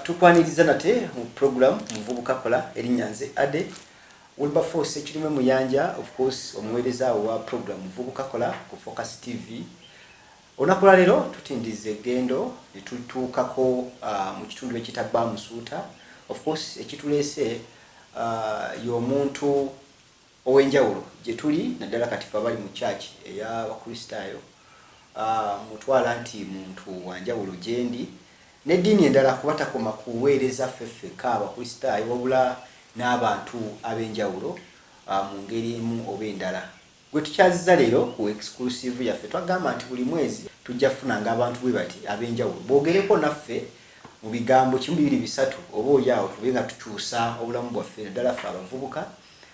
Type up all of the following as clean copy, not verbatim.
Tukwaniriza nate mu program Muvubuka Kola. Erinnya nze Ade Wilberforce Ekirimu Muyanja, of course omuweereza wa program Muvubuka Kola ku Focus TV. Olunaku lwa leero tutindiza eggendo ne tutuukako mu kitundu ekiyita Bamusuuta. Of course ekituleese y'omuntu ow'enjawulo gye tuli, naddala kati fe abali mu church ey'Abakristaayo. Mutwala nti muntu wa njawulo gye ndi n'eddiini endala, kuba takoma kuweereza ffe ffekka Abakristaayo, wabula n'abantu ab'enjawulo mu ngeri emu oba endala. Gwe tukyaziza leero ku exclusive yaffe, twagamba nti buli mwezi tujja kufunanga abantu bwe bati ab'enjawulo boogereko naffe mu bigambo kimu, bibiri, bisatu, oba oli awo tube nga tukyusa obulamu bwaffe, naddala ffe abavubuka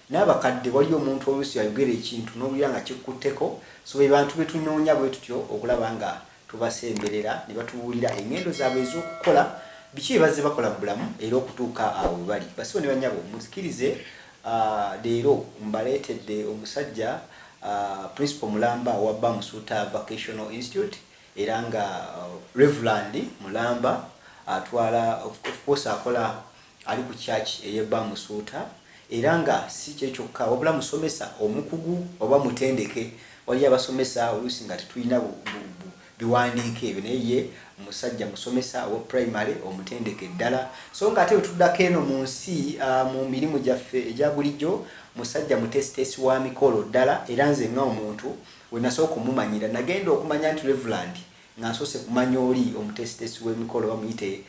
n'abakadde. Waliyo omuntu oluusi ayogera ekintu n'owulira nga kikutteko. So be bantu be tunoonya bwe tutyo okulaba nga tubasemberera ne batubuulira engendo zaabwe ez'okukola, biki bye bazze bakola mu bulamu era okutuuka awo we bali. Basibo ne bannyabo, muzikirize leero mbaleetedde omusajja Principal Mulamba owa Bamusuuta Vocational Institute, era nga Reverend Mulamba atwala, of course akola, ali ku church ey'e Bamusuuta, era nga si kye kyokka, wabula musomesa omukugu oba mutendeke. Waliyo abasomesa oluusi nga tetulina biwandiiko ebyo, naye ye musajja musomesa owa primary omutendeke ddala. So nga ate bwe tuddako eno mu nsi, mu mirimu gyaffe egya bulijjo, musajja muteesiteesi wa mikolo ddala. Era nze nga omuntu we nasooka omumanyira, nagenda okumanya nti Reverend nga nsoose kumanya oli omuteesiteesi w'emikolo, bamuyite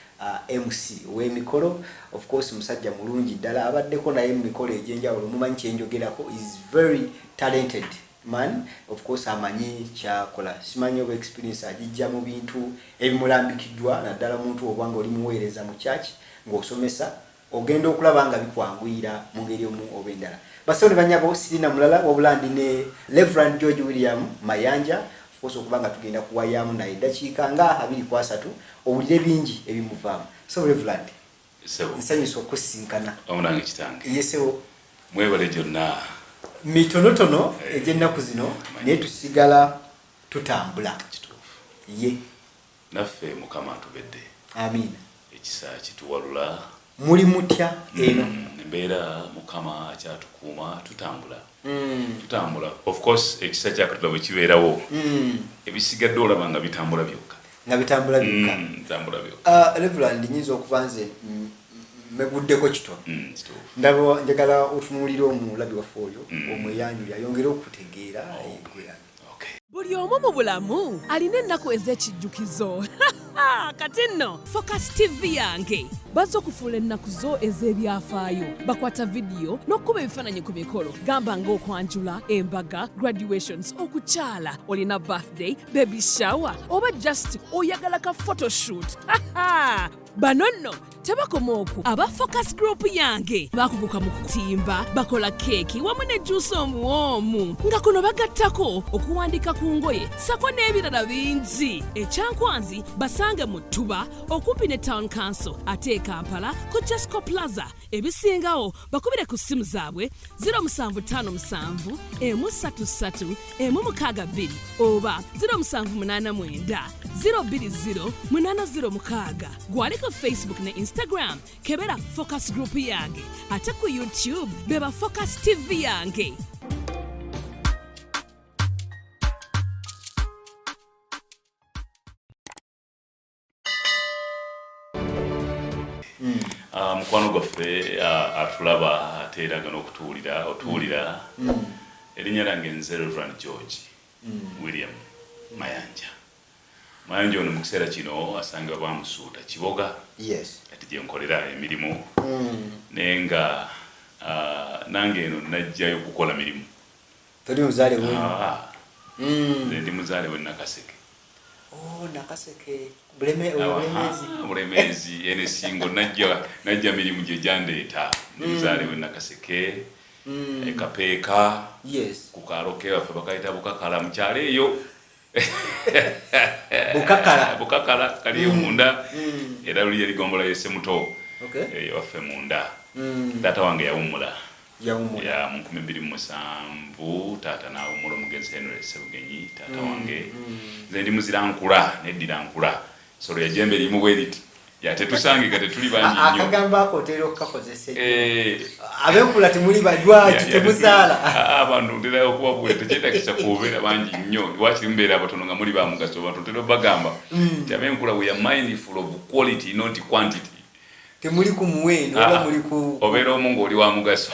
MC ow'emikolo. Of course musajja mulungi ddala, abaddeko naye mu mikolo egy'enjawulo, mumanyi kyenjogerako. Is very talented man, of course amanyi kyakola. Simanyi oba experience agijja mu bintu ebimulambikiddwa, naddala muntu oba nga oli muweereza mu church ng'osomesa, ogenda okulaba nga bikwanguyira mu ngeri omu oba endala. Bassebo ne banyabo, sirina mulala wabula ndi ne Reverend George William Mayanja, of course okuba nga tugenda kuwayaamu naye eddakiika nga 23, owulire bingi ebimuvaamu. So Reverend, nsanyusa okusinkana. Omunange kitange. Yesewo. Mwebale gyonna. Mitonotono egy'ennaku zino, naye tusigala tutambula. Ye. Naffe Mukama atubedde. Amiina. Ekisa kituwalula. Muli mutya eno? Embeera Mukama akyatukuuma, tutambula. Tutambula. Of course ekisa kya Katonda bwe kibeerawo, ebisigadde olaba nga bitambula byokka. Nga bitambula byokka. Bitambula byokka. Reverend, nyinza okuba nze meguddeko kitono. Ndaba njagala otunuulire omulabi waffe oyo, omweyanjuli, ayongere okutegeera gwe. Buli omu mu bulamu alina ennaku ez'ekijjukizo. Kati nno Focus TV yange bazze okufuula ennaku zo ez'ebyafaayo. Bakwata vidiyo n'okukuba ebifaananyi ku mikolo, gamba ng'okwanjula, embaga, graduations, okukyala, olina birthday, baby shower, oba just oyagala ka photoshoot. Bano nno tebakoma okwo. Aba Focus Group yange bakuguka mu kutimba, bakola keeki wamu ne juusi omuwoomu, nga kuno bagattako okuwandika ku ngoye sako n'ebirala bingi. Ekyankwanzi basange mu Ttuba okumpi ne Town Council, ate e Kampala ku Jesco Plaza. Ebisingawo bakubire ku ssimu zaabwe 0757 133 162 oba 0789 020 806. Gwali ku Facebook ne Instagram, kebera Focus Group yange, ate ku YouTube beba Focus TV yange. Mukwano gwaffe atulaba ate era nga n'okutuwulira otuwulira, erinnya lyange nze Reverend George William Mayanja. Mayanja ono mu kiseera kino asangibwa Bamusuuta Kiboga, ati gye nkolera emirimu, naye nga nange eno najjayo kukola mirimu. Toli muzaale wenu? Nze ndi muzaale w'e Nakaseke. Oh, Nakaseke. Bulemeezi. Bulemeezi eno Esingo, najja mirimu gye gyandeeta. Ndi muzaale w'e Nakaseke, Kapeeka. Ku kaalo kewaffe bakayita Bukakala, mu kyalo eyo. Bukakala. Bukakala kaliyo munda. Era luli erigombola ye Semuto. Ewaffe munda. Taata wange yawummula. Yawummula. Ya mu 2007 taata n'awummula, omugenzi Henry Sebugenyi taata wange. Nze ndi muzira nkula, neddira nkula. Nsolo ya jembe erimu bwe riti. Ya, tetusangika, tetuli bangi nnyo. Akagambo ako otera okukakozesa ennyo. Abenkula temuli balwaki, temuzaala. Abantu ntera okubabuulira, tekyetagisa kubeera bangi nnyo, lwakiri mubeera abatono nga muli bamugaso. Abantu ntera obagamba nti abenkula, we are mindful of quality, not quantity. Temuli ku muwendo oba muli ku Obeera omu ng'oli wa mugaso.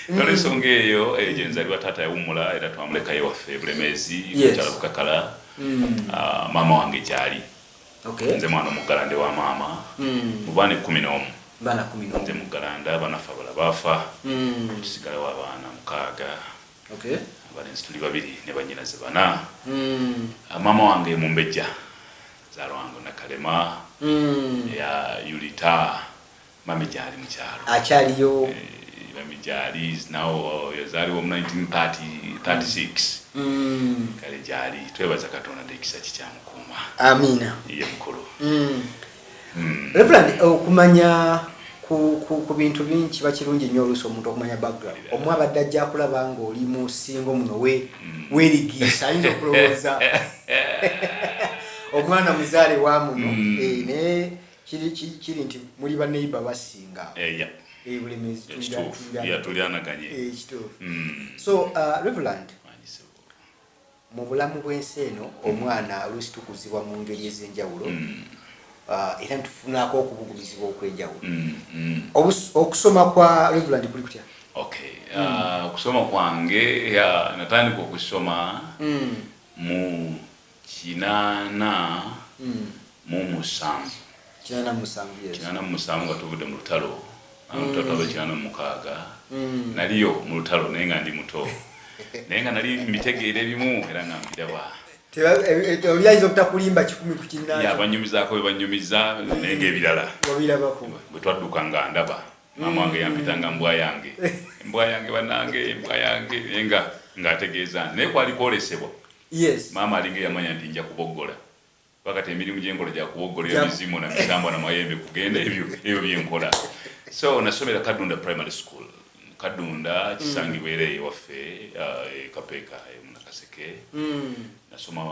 Nolwensonga eyo, eyo gyenzalibwa. Taata yawummula era twamulekayo waffe Bulemeezi, mukyala Bukakala. Maama wange gyali. Nze mwana omuggalande wa maama mu baana 11. Baana 11. Nze muggalanda, banaffe abala baafa. Tusigalawo abaana mukaaga. Abalenzi tuli babiri ne bannyinaze bana. Maama wange mumbejja zalwango Nakalema ya Yulita. Mami gyali mu kyalo. Akyaliyo? Mami gyali is now, yazaalibwa mu 1936. Kale gyali, twebaza Katonda nti ekisa kikyamukuuma. Amiina. Ye mukulu. Reverend, okumanya ku bintu bingi kiba kirungi nnyo oluusi omuntu okumanya background. Omu abadde ajja kulaba ng'oli mu singo muno we weerigiisa, ayinza okulowooza omwana muzaale wa muno. Naye kiri nti muli baneiba basinga. Yeah. Bulemeezi. Ekituufu. Yeah, tulyanaganye. Kituufu. So Reverend, mu bulamu bw'ensi eno omwana oluusi tukuzibwa mu ngeri ez'enjawulo, era ntufunako okubugumizibwa okw'enjawulo. Okusoma kwa Reverend kuli kutya? Okay, okusoma kwange, natandika okusoma mu 87. 87, yes. 87 nga tuvudde mu lutalo. Olutalo twava 86. Naliyo mu lutalo naye nga ndi muto, naye nga nali mbitegeera ebimu era nga mbiraba. Oli ayinza obutakulimba kikumi ku kinnaakyo. Ya, banyumizaako bwe banyumiza, naye ngaebirala wabirabako. Bwe twadduka nga ndaba maama wange yampitanga mbwa yange, embwa yange, bannange, embwa yange, naye nga ng'ategeeza nti naye kwali kwolesebwa. Maama alinga eyamanya nti nja kuboggola, wakati emirimu gyenkola gyakuboggola emizimu na misambwa na mayembe kugenda, ebyo byenkola. So nasomera Kadunda Primary School. Kadunda kisangibwa era ewaffe, e Kapeeka, Munakaseke. Nasoma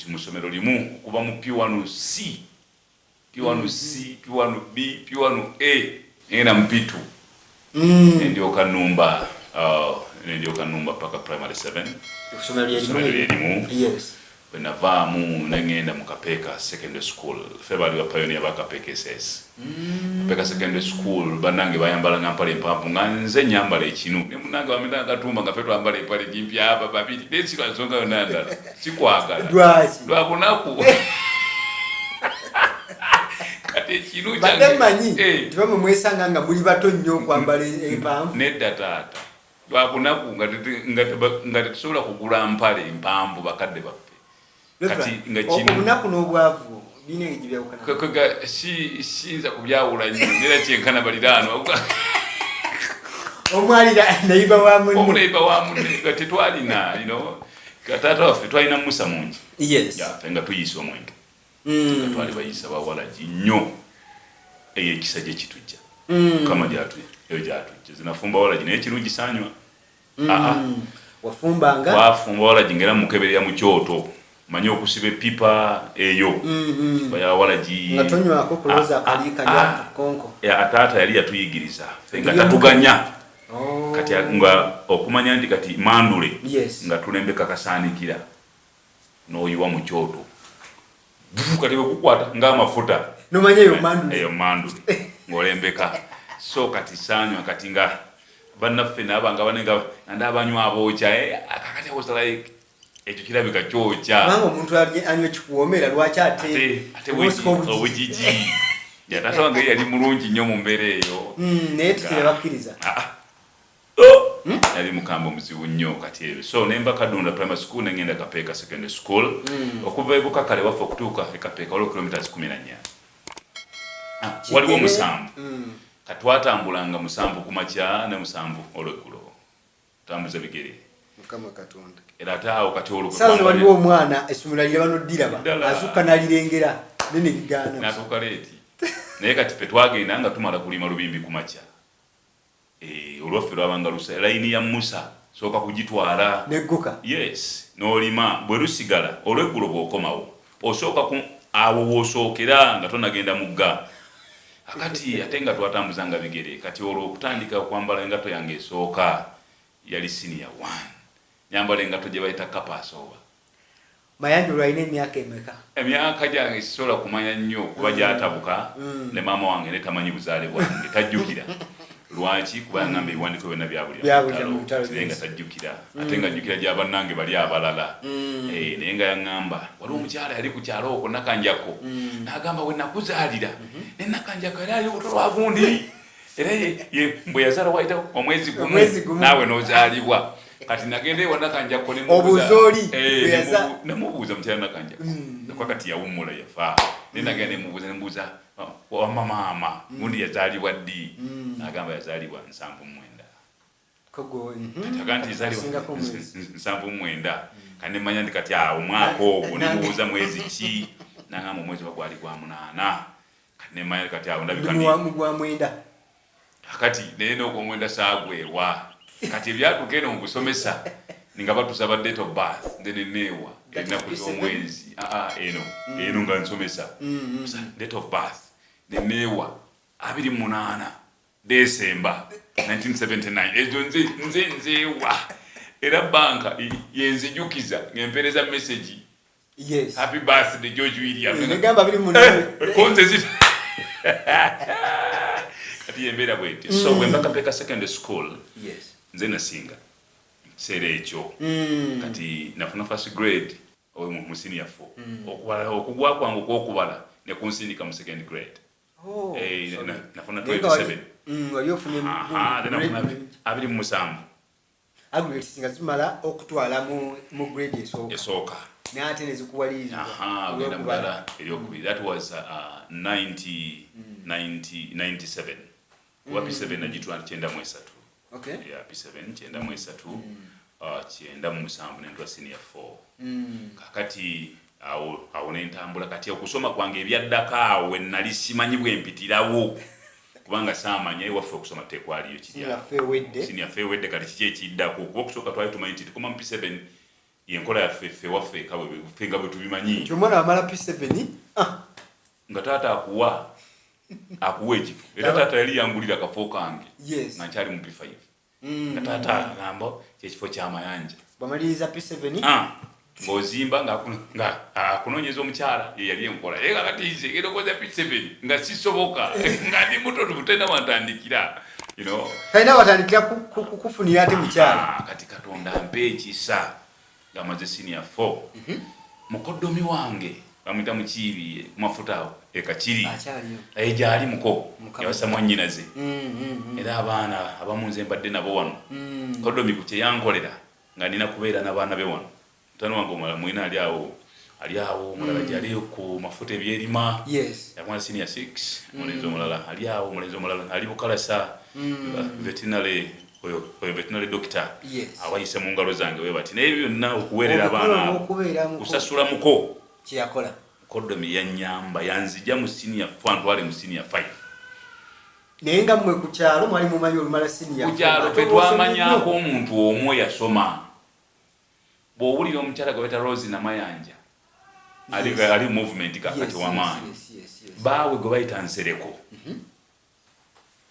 mu ssomero limu okuva mu P1 C, P1 C, P1 B, P1 A, ngenda mu P2, nendyoka numba paka primary 7. Essomero lyerimu. Essomero lyerimu. Bwe navaamu neŋŋenda mu Kapeeka Secondary School. Ffe baali ba pioneer ba Kapeeka SS. Kapeeka Secondary School, bannange bayambalanga mpale empanvu, nga nze nyambala ekinu, ne munange bamenda akatumba, nga ffe twambala empale nyimpi, aba babiri, naye si lwa nsonga yonna ndala, sikwagala. Lwaki? Lwa bunaku. Kati ekinu Badde mmanyi Eh. nti bamwe mwesanga nga muli bato nnyo okwambala empanvu. Nedda taata, lwabunaku, nga tetusobola kugula mpale mpanvu bakadde baffe. Kati nga kino Obunaku n'obwavu birina engeri gyebyawukana. Siyinza kubyawula nnyo, nera kyenkana baliraanwa. Omwalira nayiba wa munne. Omuneiba wa munne, nga tetwalina, nga taata waffe twalina musa mungi. Yaffe nga tuyiisa omwenge. Nga twali bayiisa bawalagi nnyo. Eyo ekisa gye kitujja. Mukama eyo gyatujja zinafumba walagi, naye kirungi saanywa. Aa. Wafumbanga? Twafumba walagi ngaera mukeberera mu kyoto, manye okusiba epipa eyo ya walagi. Nga tonywako kulowooza akali kalya kakonko. Ya, taata yali yatuyigiriza ffe nga tatuganya. Kati nga okumanya nti kati mandule, nga tulembeka kasaanikira n'oyiwa mu kyoto. Buu, kati bwekukwata ng'amafuta. Nomanya eyo mandule. Eyo mandule ng'olembeka. So kati saanywa. Kati nga bannaffe naabanga banenga ndabanywa abookya, kakati I was like, ekyo kirabika kyokya. Kubanga omuntu anywa ekikuwoomera, lwaki ate ate osika obugigi? Obugigi. Ya, taata wange yali mulungi nnyo mu mbeera eyo. Naye tebakkiriza. Ah, ah. Oh! Yali mukambwe muzibu nnyo. Kati ebyo, so nemba Kadunda Primary School, nengenda Kapeeka Secondary School. Okuva ebukakale waffe okutuuka e Kapeeka waliwo kilometers 14. Ah, waliwo 7. Katwatambulanga 7 ku makya ne 7 olweggulo, tambuza bigere. Mukama Katonda. Era ate awo kati olwo Saazo waliwo omwana essomero aliraba noddiraba. Ddala. Azukka n'alirengera nene bigaana. Natuuka late, naye kati ffe twagenda nga tumala kulima lubimbi ku makya. Olwaffe lwabanga lusa layini ya musa, sooka kugitwala. Negguka. Yes, n'olima bwe lusigala olweggulo, bw'okomawo osooka ku Awo w'osookera nga tonagenda mugga. Akati ate nga twatambuzanga bigere. Kati olwo okutandika okwambala engatto yange esooka yali senior one, nyambala engatto gye bayita kapaasa oba. Mayanja, olwo alina emyaka emeka? Emyaka gyange sisobola kumanya nnyo kuba gyatabuka ne maama wange ne tamanyi buzaale bwange, tajjukira. Lwaki? Kuba yangamba ebiwandiiko byonna byabulira Byabulira mu lutalo, naye nga tajjukira, ate nga ajjukira gyabannange bali abalala. Naye nga yaŋŋamba waliwo omukyala yali ku kyalo okwo Nakanjako, n'agamba we nakuzaalira ne Nakanjako era ali olubuto lwa gundi, era bwe yazaala wayita omwezi gumu Omwezi gumu. naawe n'ozaalibwa. Kati nagenda ewa Nakanjako ne Obuuza oli, bwe nemubuuza mukyala Nakanjako nakuba kati yawummula, yafa, naye nagenda nemubuuza, nemubuuza, "Wamma maama, gundi yazaalibwa ddi?" N'agamba yazaalibwa 79. Kogo, Kati aga nti yazaalibwa Asingako omwezi. 79. Kati nemanya nti kati awo omwaka ogwo, nemubuuza mwezi ki, nagamba omwezi oba gwali gwa munaana. Kati nemanya nti kati awo ndabika Ndi mu gwa mwenda. Kati naye n'ogwomwenda saagwewa. Kati ebyatuuka eno mu busomesa nga batusaba date of birth, nze neneewa That is ennaku P7? z'omwezi. Aa, eno nga nsomesa date of birth, neneewa 28 December 1979. Ezo nze nzeewa, era banka yenzijukiza ng'empeereza message, "Happy birthday, George William." Negamba 28. Konze zi kati yembeera bweti. So bwe mba Kapeeka Secondary School, nze nasinga kiseera ekyo. Kati nafuna first grade oyo mu senior four. Okubala, okugwa kwange okwokubala ne kunsindika mu second grade. Oh, sorry. Nafuna Naye nga 27. Wali ofunye Aha, then nafuna 27. Aggregates nga zimala okutwala mu grade esooka. Esooka. Naye ate ne zikuwalirizibwa Aha, ogenda olw'okubala. mudala eryokubiri. That was 90 90 97, kuba P7 nagitwala 93. Yeah, P7 93, 97 nentwa senior 4. Kakati awo nentambula. Kati okusoma kwange ebyaddako awo we nali simanyi bwe mpitirawo, kubanga saamanya ewaffe okusoma tekwaliyo kiri Senior awo. four ewedde. Senior four ewedde, kati kiki ekiddako? Kuba okusooka twali tumanyi nti tukoma mu P7, yenkola yaffe ffe waffe eka ffe nga bwe tubimanyi. Nti omwana wamala P7, ah, Nga taata akuwa ekifo, era taata yali yangulira akafo kange nga nkyali mu P5, nga taata agamba kyekifo kyamayanja. Bwamaliriza P7. Ah, ng'ozimba nga akunoonyeza omukyala, ye yali enkola. Ye kakati nze ngenda okukoza P7 nga sisoboka, nga ndi muto, tena wantandikira. Talina watandikira kufunira ate mukyala. Ah, kati Katonda ampa ekisa nga maze senior 4, mukoddomi wange bamwita Mukiibi, ku mafuta awo ekakiri. Akyaliyo? Gyali muko. Mukama. Yawasa mwannyinaze. Era abaana abamu nze mbadde nabo wano. Koddomi ku kyeyankolera nga nina kubeera n'abaana be wano. Mutano wange omulala mwina ali awo, ali awo, omulala gyali ku mafuta ebyerima. Yakola senior 6. Omulenzi omulala ali awo, omulenzi omulala ali Bukalasa, veterinary, oyo veterinary doctor. Awayise mu ngalo zange we bati. Naye ebyo byonna okuweerera Obukolo abaana abo, obw'okubeera muko. kusasula muko. Kyeyakola. Koddomi yanyamba, yanzija mu senior 4 antwale mu senior 5. Naye nga mmwe ku kyalo mwali mumanyi olumala senior Ku kyalo four, ffe ate oba osomye twamanyako nnyo. omuntu omu eyasoma. Bw'owulira omukyala gwe bayita Rose Namayanja, ali ali movement kakati w'amaanyi. Baawe gwe bayita Nsereko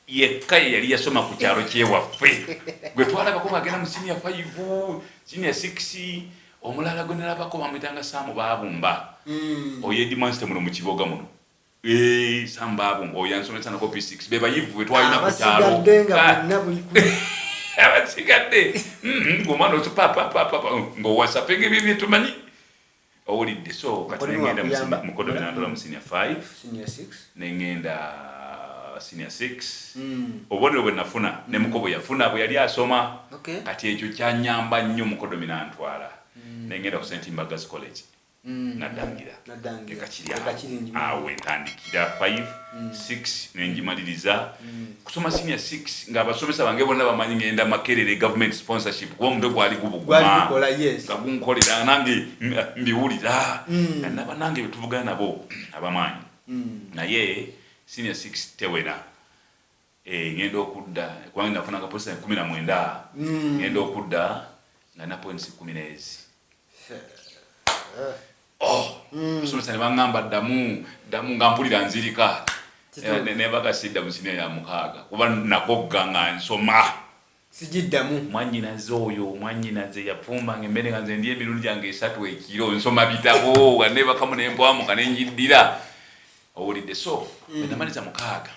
yekka ye yali yasoma ku kyalo kyewaffe gwe twalabako ng'agenda mu senior 5, senior 6. Omulala gwe nalabako bamwyitanga Saamu Baabumba, oyo headmaster muno mu Kiboga muno. Saamu Baabumba oyo yansomesa nako P6. Be bayivu be twalina ku kyalo. Abasigadde nga Ah, bonna buli abasigadde ng'omwana oso papapapa ng'owasa ffe ng'ebyo byetumanyi owulidde. So kati Mukoddomi nengenda mu wakuyamba. Mukoddomi nantwala mu senior 5. Senior 6. Nengenda senior 6. Obubonero bwe nafuna ne muko bwe yafuna bwe yali asoma. Kati ekyo kyanyamba nnyo. Mukoddomi nantwala nengenda ku St Mbagas College, Naddangira. Naddangira. Ekakiri. Ekakiri njimanyi. Awo entandikira 5 6 nenjimaliriza kusoma senior 6 ng'abasomesa bange bonna bamanyi ngenda Makerere government sponsorship, kuba omutwe gwali gubuguma. Gwali gukola, yes. Nga gunkolera nange mbiwulira naba nange betuvugana nabo abamaanyi. Naye senior 6 tewera. Ngenda okudda, kubanga nafunanga points 19, ngenda okudda nga na points 10 n'ezi. Oh. Musomesa ne baŋŋamba ddamu ddamu, nga mpulira nzirika. Nebaga sidda mu siniya ya mukaaga kuba nakogga nga nsoma. Sigiddamu. Mwanyinaze oyo, mwanyinaze yafumbanga emmere nga nze ndi emirundi gyange 3 ekiro nsoma bitabo, nga nebakamu nembwamuka nenjiddira. Owulidde? So bwenamaliza mukaaga,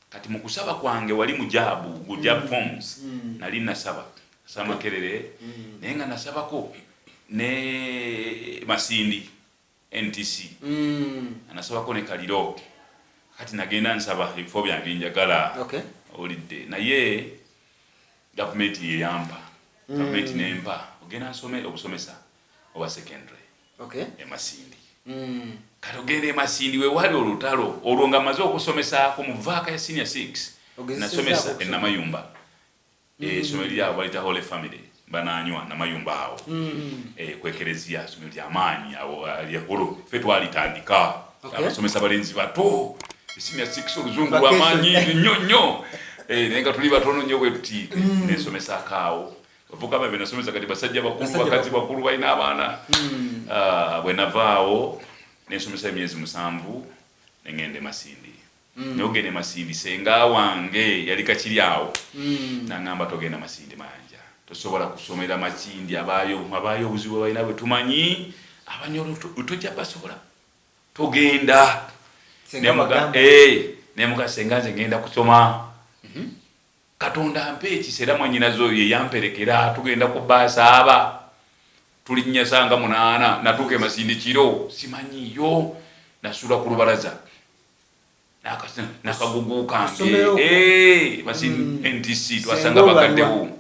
kati mu kusaba kwange wali mu JAMB, ku JAMB forms, nali nasaba nasaba Makerere, naye nga nasabako ne Masindi NTC, nasabako ne Kaliro. Kati nagenda nsaba ebifo byange njagala. Owulidde? Naye gavumenti yeyampa, gavumenti nempa ogenda nsome obusomesa oba secondary e Masindi. Kati ogenda e Masindi, wewali olutalo olwo nga maze okusomesaako mu vac ya senior 6. Ogezesezzaako Nasomesa okusoma. Enamayumba, essomero lyabo balita Holy Family bananywa Namayumba awo, ku ekereziya, essomero lyamaanyi awo, lyekulu ffe twalitandika. Abasomesa balenzi bato, senior 6, oluzungu Vacation. lwamaanyi nnyo nnyo. Naye nga tuli batono nnyo bwe tuti. Nensomesaako awo, bavuka babe nasomesa kati basajja bakulu, Basajja bakazi bakulu. bakulu, balina abaana. Ah, bwe navaawo nensomesa emyezi 7, nengenda e Masindi. Naye ogenda e Masindi, senga wange yali kakiri awo, nangamba togenda Masindi Mayanja, tosobola kusomera Masindi, abaayo abaayo obuzibu balina bwe tumanyi, Abanyolo tojja basobola, togenda. Senga bagamba. Nemuga senga nze ngenda kusoma, Katonda ampe ekisa. Era mwanyinaze oyo yeyamperekera, tugenda ku baasi, aba tulinnya sanga 8, natuuka e Masindi kiro, simanyiyo, nasula ku lubalaza nakagugu kange. Ssomero okwo. Masindi NTC twasanga Senga olwo bagaddewo.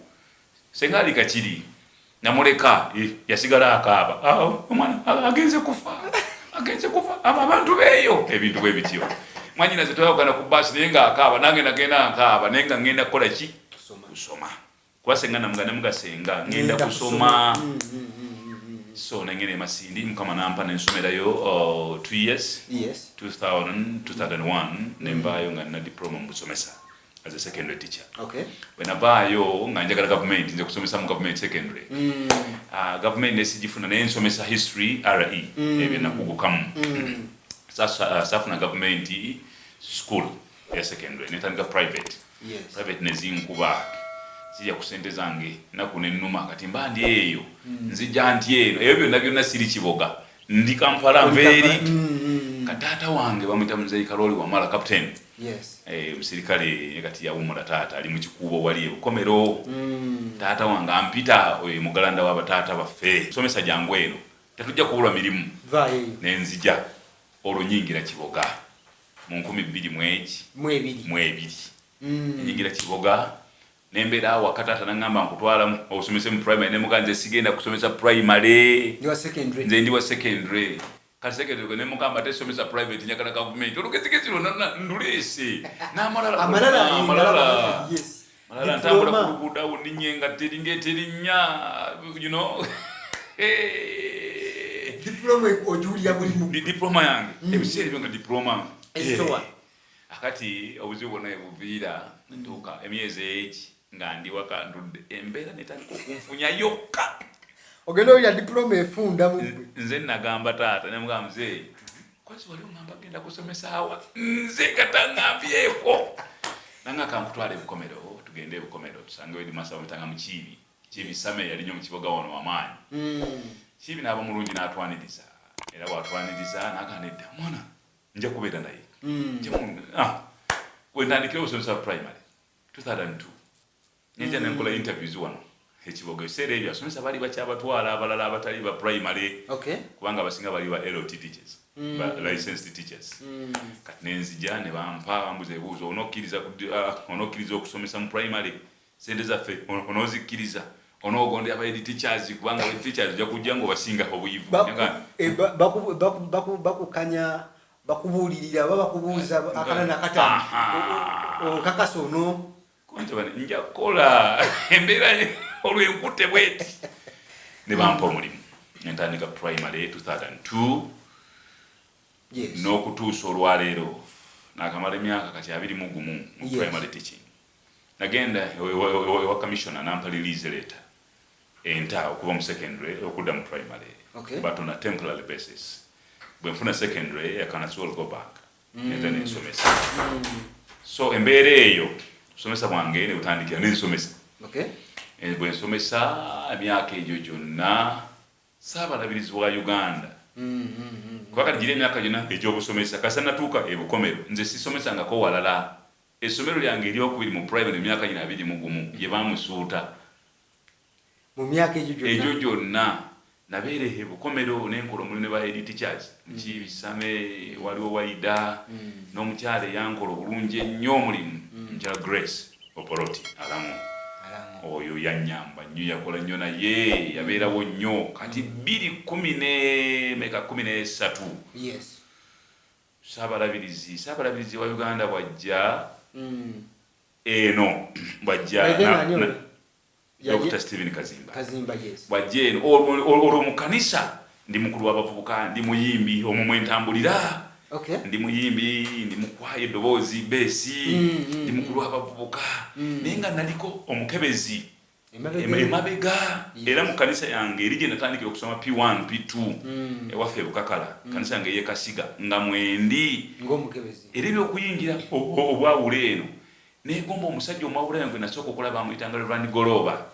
Senga ali kakiri, namuleka, yasigala akaaba. "Ah, omwana agenze kufa, agenze kufa, abo abantu beeyo," ebintu bwe bityo. Mwanyinaze twayawukana ku baasi, naye ngaakaaba, nange nagenda nkaaba, naye nga ngenda kukola ki? Kusoma. Kusoma. Kuba senga namuga, namuga senga ngenda Ngenda kusoma. kusoma. So nengenda e Masindi, Mukama nampa nensomerayo 2 years. 2000, 2001 nembaayo nga nina diploma mu busomesa as a secondary teacher. Bwe navaayo nga njagala gavumenti, nze kusomesa mu gavumenti secondary. Gavumenti nesigifuna, naye nsomesa history, RE, ebyo nakugukamu. Saafuna gavumenti school ya secondary, netandika private. Private nezinkuba, sirya ku sente zange, naku nenuma. Kati mba ndi eyo, nzija nti eno ebyo byonna byonna siri Kiboga, ndi Kampala, nva eri. Kataata wange bamwita Muzeyi Kaloli Wamala, captain. Omusirikale, kati yawumula. Taata ali mu Kikuubo wali ebukomero. Taata wange ampita, oyo mugalanda w'abataata baffe, somesa jangu eno, tetujja kubulwa mirimu. Vaayo eyo. Nenzija olwo nyingira Kiboga mu 2000 mweki Mu ebiri. Mu ebiri. Nyingira Kiboga, nembeera awaka. Taata naŋŋamba nkutwalamu osomese mu primary, nemuga nze sigenda kusomesa primary. Ndi wa secondary. Nze ndi wa secondary. Kati secondary gwe nemugamba tesomesa private, njagala gavumenti. Olugezigezi lwonna nduleese n'amalala. Amalala. Amalala. Malala ntambula Diploma. ku luguudo awo, ninye nga teringa eterinnya. Diploma ogiwulira mulimu. Diploma yange, ebiseera ebyo nga diploma. Ezitowa. Akati obuzibu bwonna ebuviira, ntuuka emyezi egi nga ndi waka ntudde, embeera netandika okunfunya yokka. Ogenda owulira diploma efunda mu ggwe. Nze nagamba taata, nemugamba muzeeyi, kwazi wali oŋŋamba genda kusomesa awa, nze nga taŋŋambyeko, nanga kankutwala ebukomero, tugende ebukomero tusange headmaster bamutanga Mukiibi, Kiibi Same, yali nnyo mu Kiboga wano wamaanyi. Kiibi n'aba mulungi n'atwaniriza, era bwatwaniriza n'agamba nedda omwana nja kubeera naye. Wentandikira obusomesa primary 2002, nenja nenkola interviews wano ekiboga. Ebiseera ebyo abasomesa baali bakyabatwala abalala abatali ba primary, kubanga abasinga bali ba LT teachers, ba licensed teachers. Kati nenzija ne bampa, bambuza ebibuuzo, onokkiriza okusomesa mu primary, sente zaffe onoozikkiriza, onoogondera ba head teachers, kubanga head teachers ojja kujja ng'obasinga obuyivu. Bakukanya, bakubuulirira oba bakubuuza akana nakataano, okakasa ono. Nja kukola embeera olwenkute bweti, ne bampa omulimu nentandika primary 2002. N'okutuusa olwaleero nakamala emyaka kati 21 mu primary teaching. Nagenda ewa commissioner, nampa release letter enta okuva mu secondary okudda mu primary, but on a temporary basis. Bwe nfuna secondary, I can as well go back, neza nensomesa. So embeera eyo, okusomesa bwange ne butandikira nensomesa. Bwe nsomesa emyaka egyo gyonna, Saabalabirizi wa Uganda, kuba kati gira emyaka gyonna egy'obusomesa, kasa natuuka ebukomero, nze sisomesangako walala. Essomero lyange eryokubiri mu private, emyaka gino 21, gye bamusuuta. Mu myaka egyo gyonna? Egyo gyonna nabeera ebukomero, nenkola omulimu ne ba head teachers mukibisame, waliwo waida n'omukyala eyankola obulungi ennyo omulimu, omukyala Grace Oporoti Alamu. Alamu. Oyo yanyamba nnyo, yakola nnyo, naye yabeerawo nnyo. Kati bbiri kumi ne meka, 13, Saabalabirizi wa Uganda bwajja eno, bwajja By then ani oyo? Dr Stephen Kazimba. Kazimba, yes. Bwajja eno, olwo mu kanisa ndi mukulu w'abavubuka, ndi muyimbi, omwo mwentambulira. Ndi muyimbi, ndi mukwaya eddoboozi bass, ndi mukulu w'abavubuka, naye nga naliko omukebezi Emabega. Emabega. Era mu kanisa yange eri gye natandikira okusoma P1 P2, ewaffe ebukakala, kanisa yange eyekasiga, nga mwendi Ng'omukebezi. Era ebyokuyingira obwawule eno, negomba omusajja omwawule yange nasooka okulaba, amuyitanga Reverend Goloba,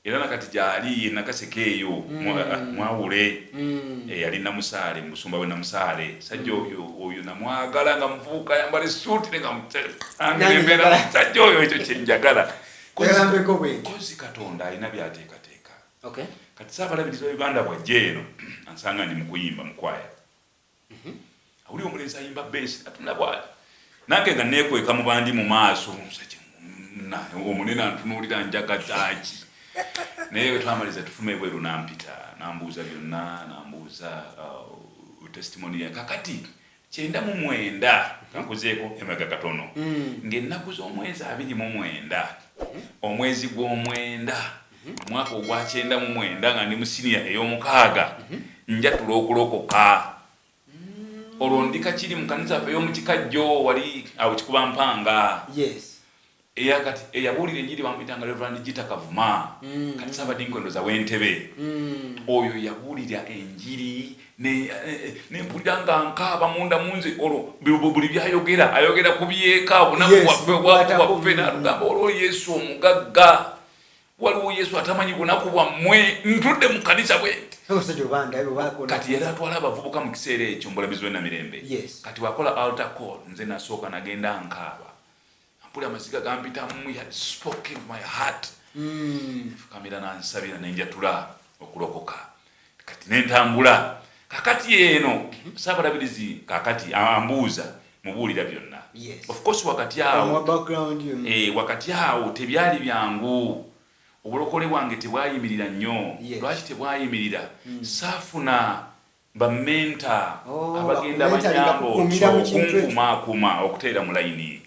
era nakati gyali enakaseka eyo, mwawule. Eyali Namusaale, musumba we Namusaale. Sajja oyo namwagala nga muvubuka, ayambala esuuti Nange nenga njagala. Musajja oyo, ekyo kyenjagala. Njagala mbeko bwe. Kozi Katonda alina byateekateeka. Kati Saabalabirizi wa Uganda bwajja eno, ansanga ndi mukuyimba mukwaya, awuli omulenzi ayimba bass, atunula bwati, nange nga nekweka mu bandi mu maaso. Omusajja omunene antunuulira, njagazaki? Naye bwe twamaliza, tufuma ebweru, nampita, nambuuza byonna, nambuuza testimony ye. Kakati 99, kankuzeeko emabega katono, ng'ennaku z'omwezi 29, omwezi gw'omwenda, omwaka ogwa 99, nga ndi mu siniya ey'omukaaga, njatula okulokoka. Olwo ndi kakiri mu kanisa yaffe ey'omukikajjo, wali awo Kikuba Mpanga. Eyakati eyabuulira enjiri bamuyitanga Reverend Gita Kavuma, kati Saabadinkoni w'Entebe. Oyo yabuulira enjiri, nempulira nga nkaaba munda munze. Olwo buli byayogera, ayogera ku byeka, obunaku bwaffe, obwavu bwaffe, natugamba olwo Yesu omugagga, waliwo Yesu atamanyi bunaku bwammwe. Ntudde mu kanisa bwe nti. Omusajja obanda obaako. Kati yali atwala abavubuka mu kiseera ekyo mbulabizi w'enamirembe. Kati wakola altar call, nze nasooka, nagenda nkaaba, mpulira amaziga gampitamu. He had spoken to my heart. Fukamira, nansabira, nenjatula okulokoka. Kati nentambula. Kakati eno Saabalabirizi kakati ambuuza, mubuulira byonna. Of course wakati awo Omuwa background yo. Wakati awo tebyali byangu, obulokole bwange tebwayimirira nnyo. Lwaki tebwayimirira? Saafuna ba mentor Oh, abagenda bakumentalinga banyamba kukuumira mu kintu ekyo. okunkumaakuma okuteera mu layini.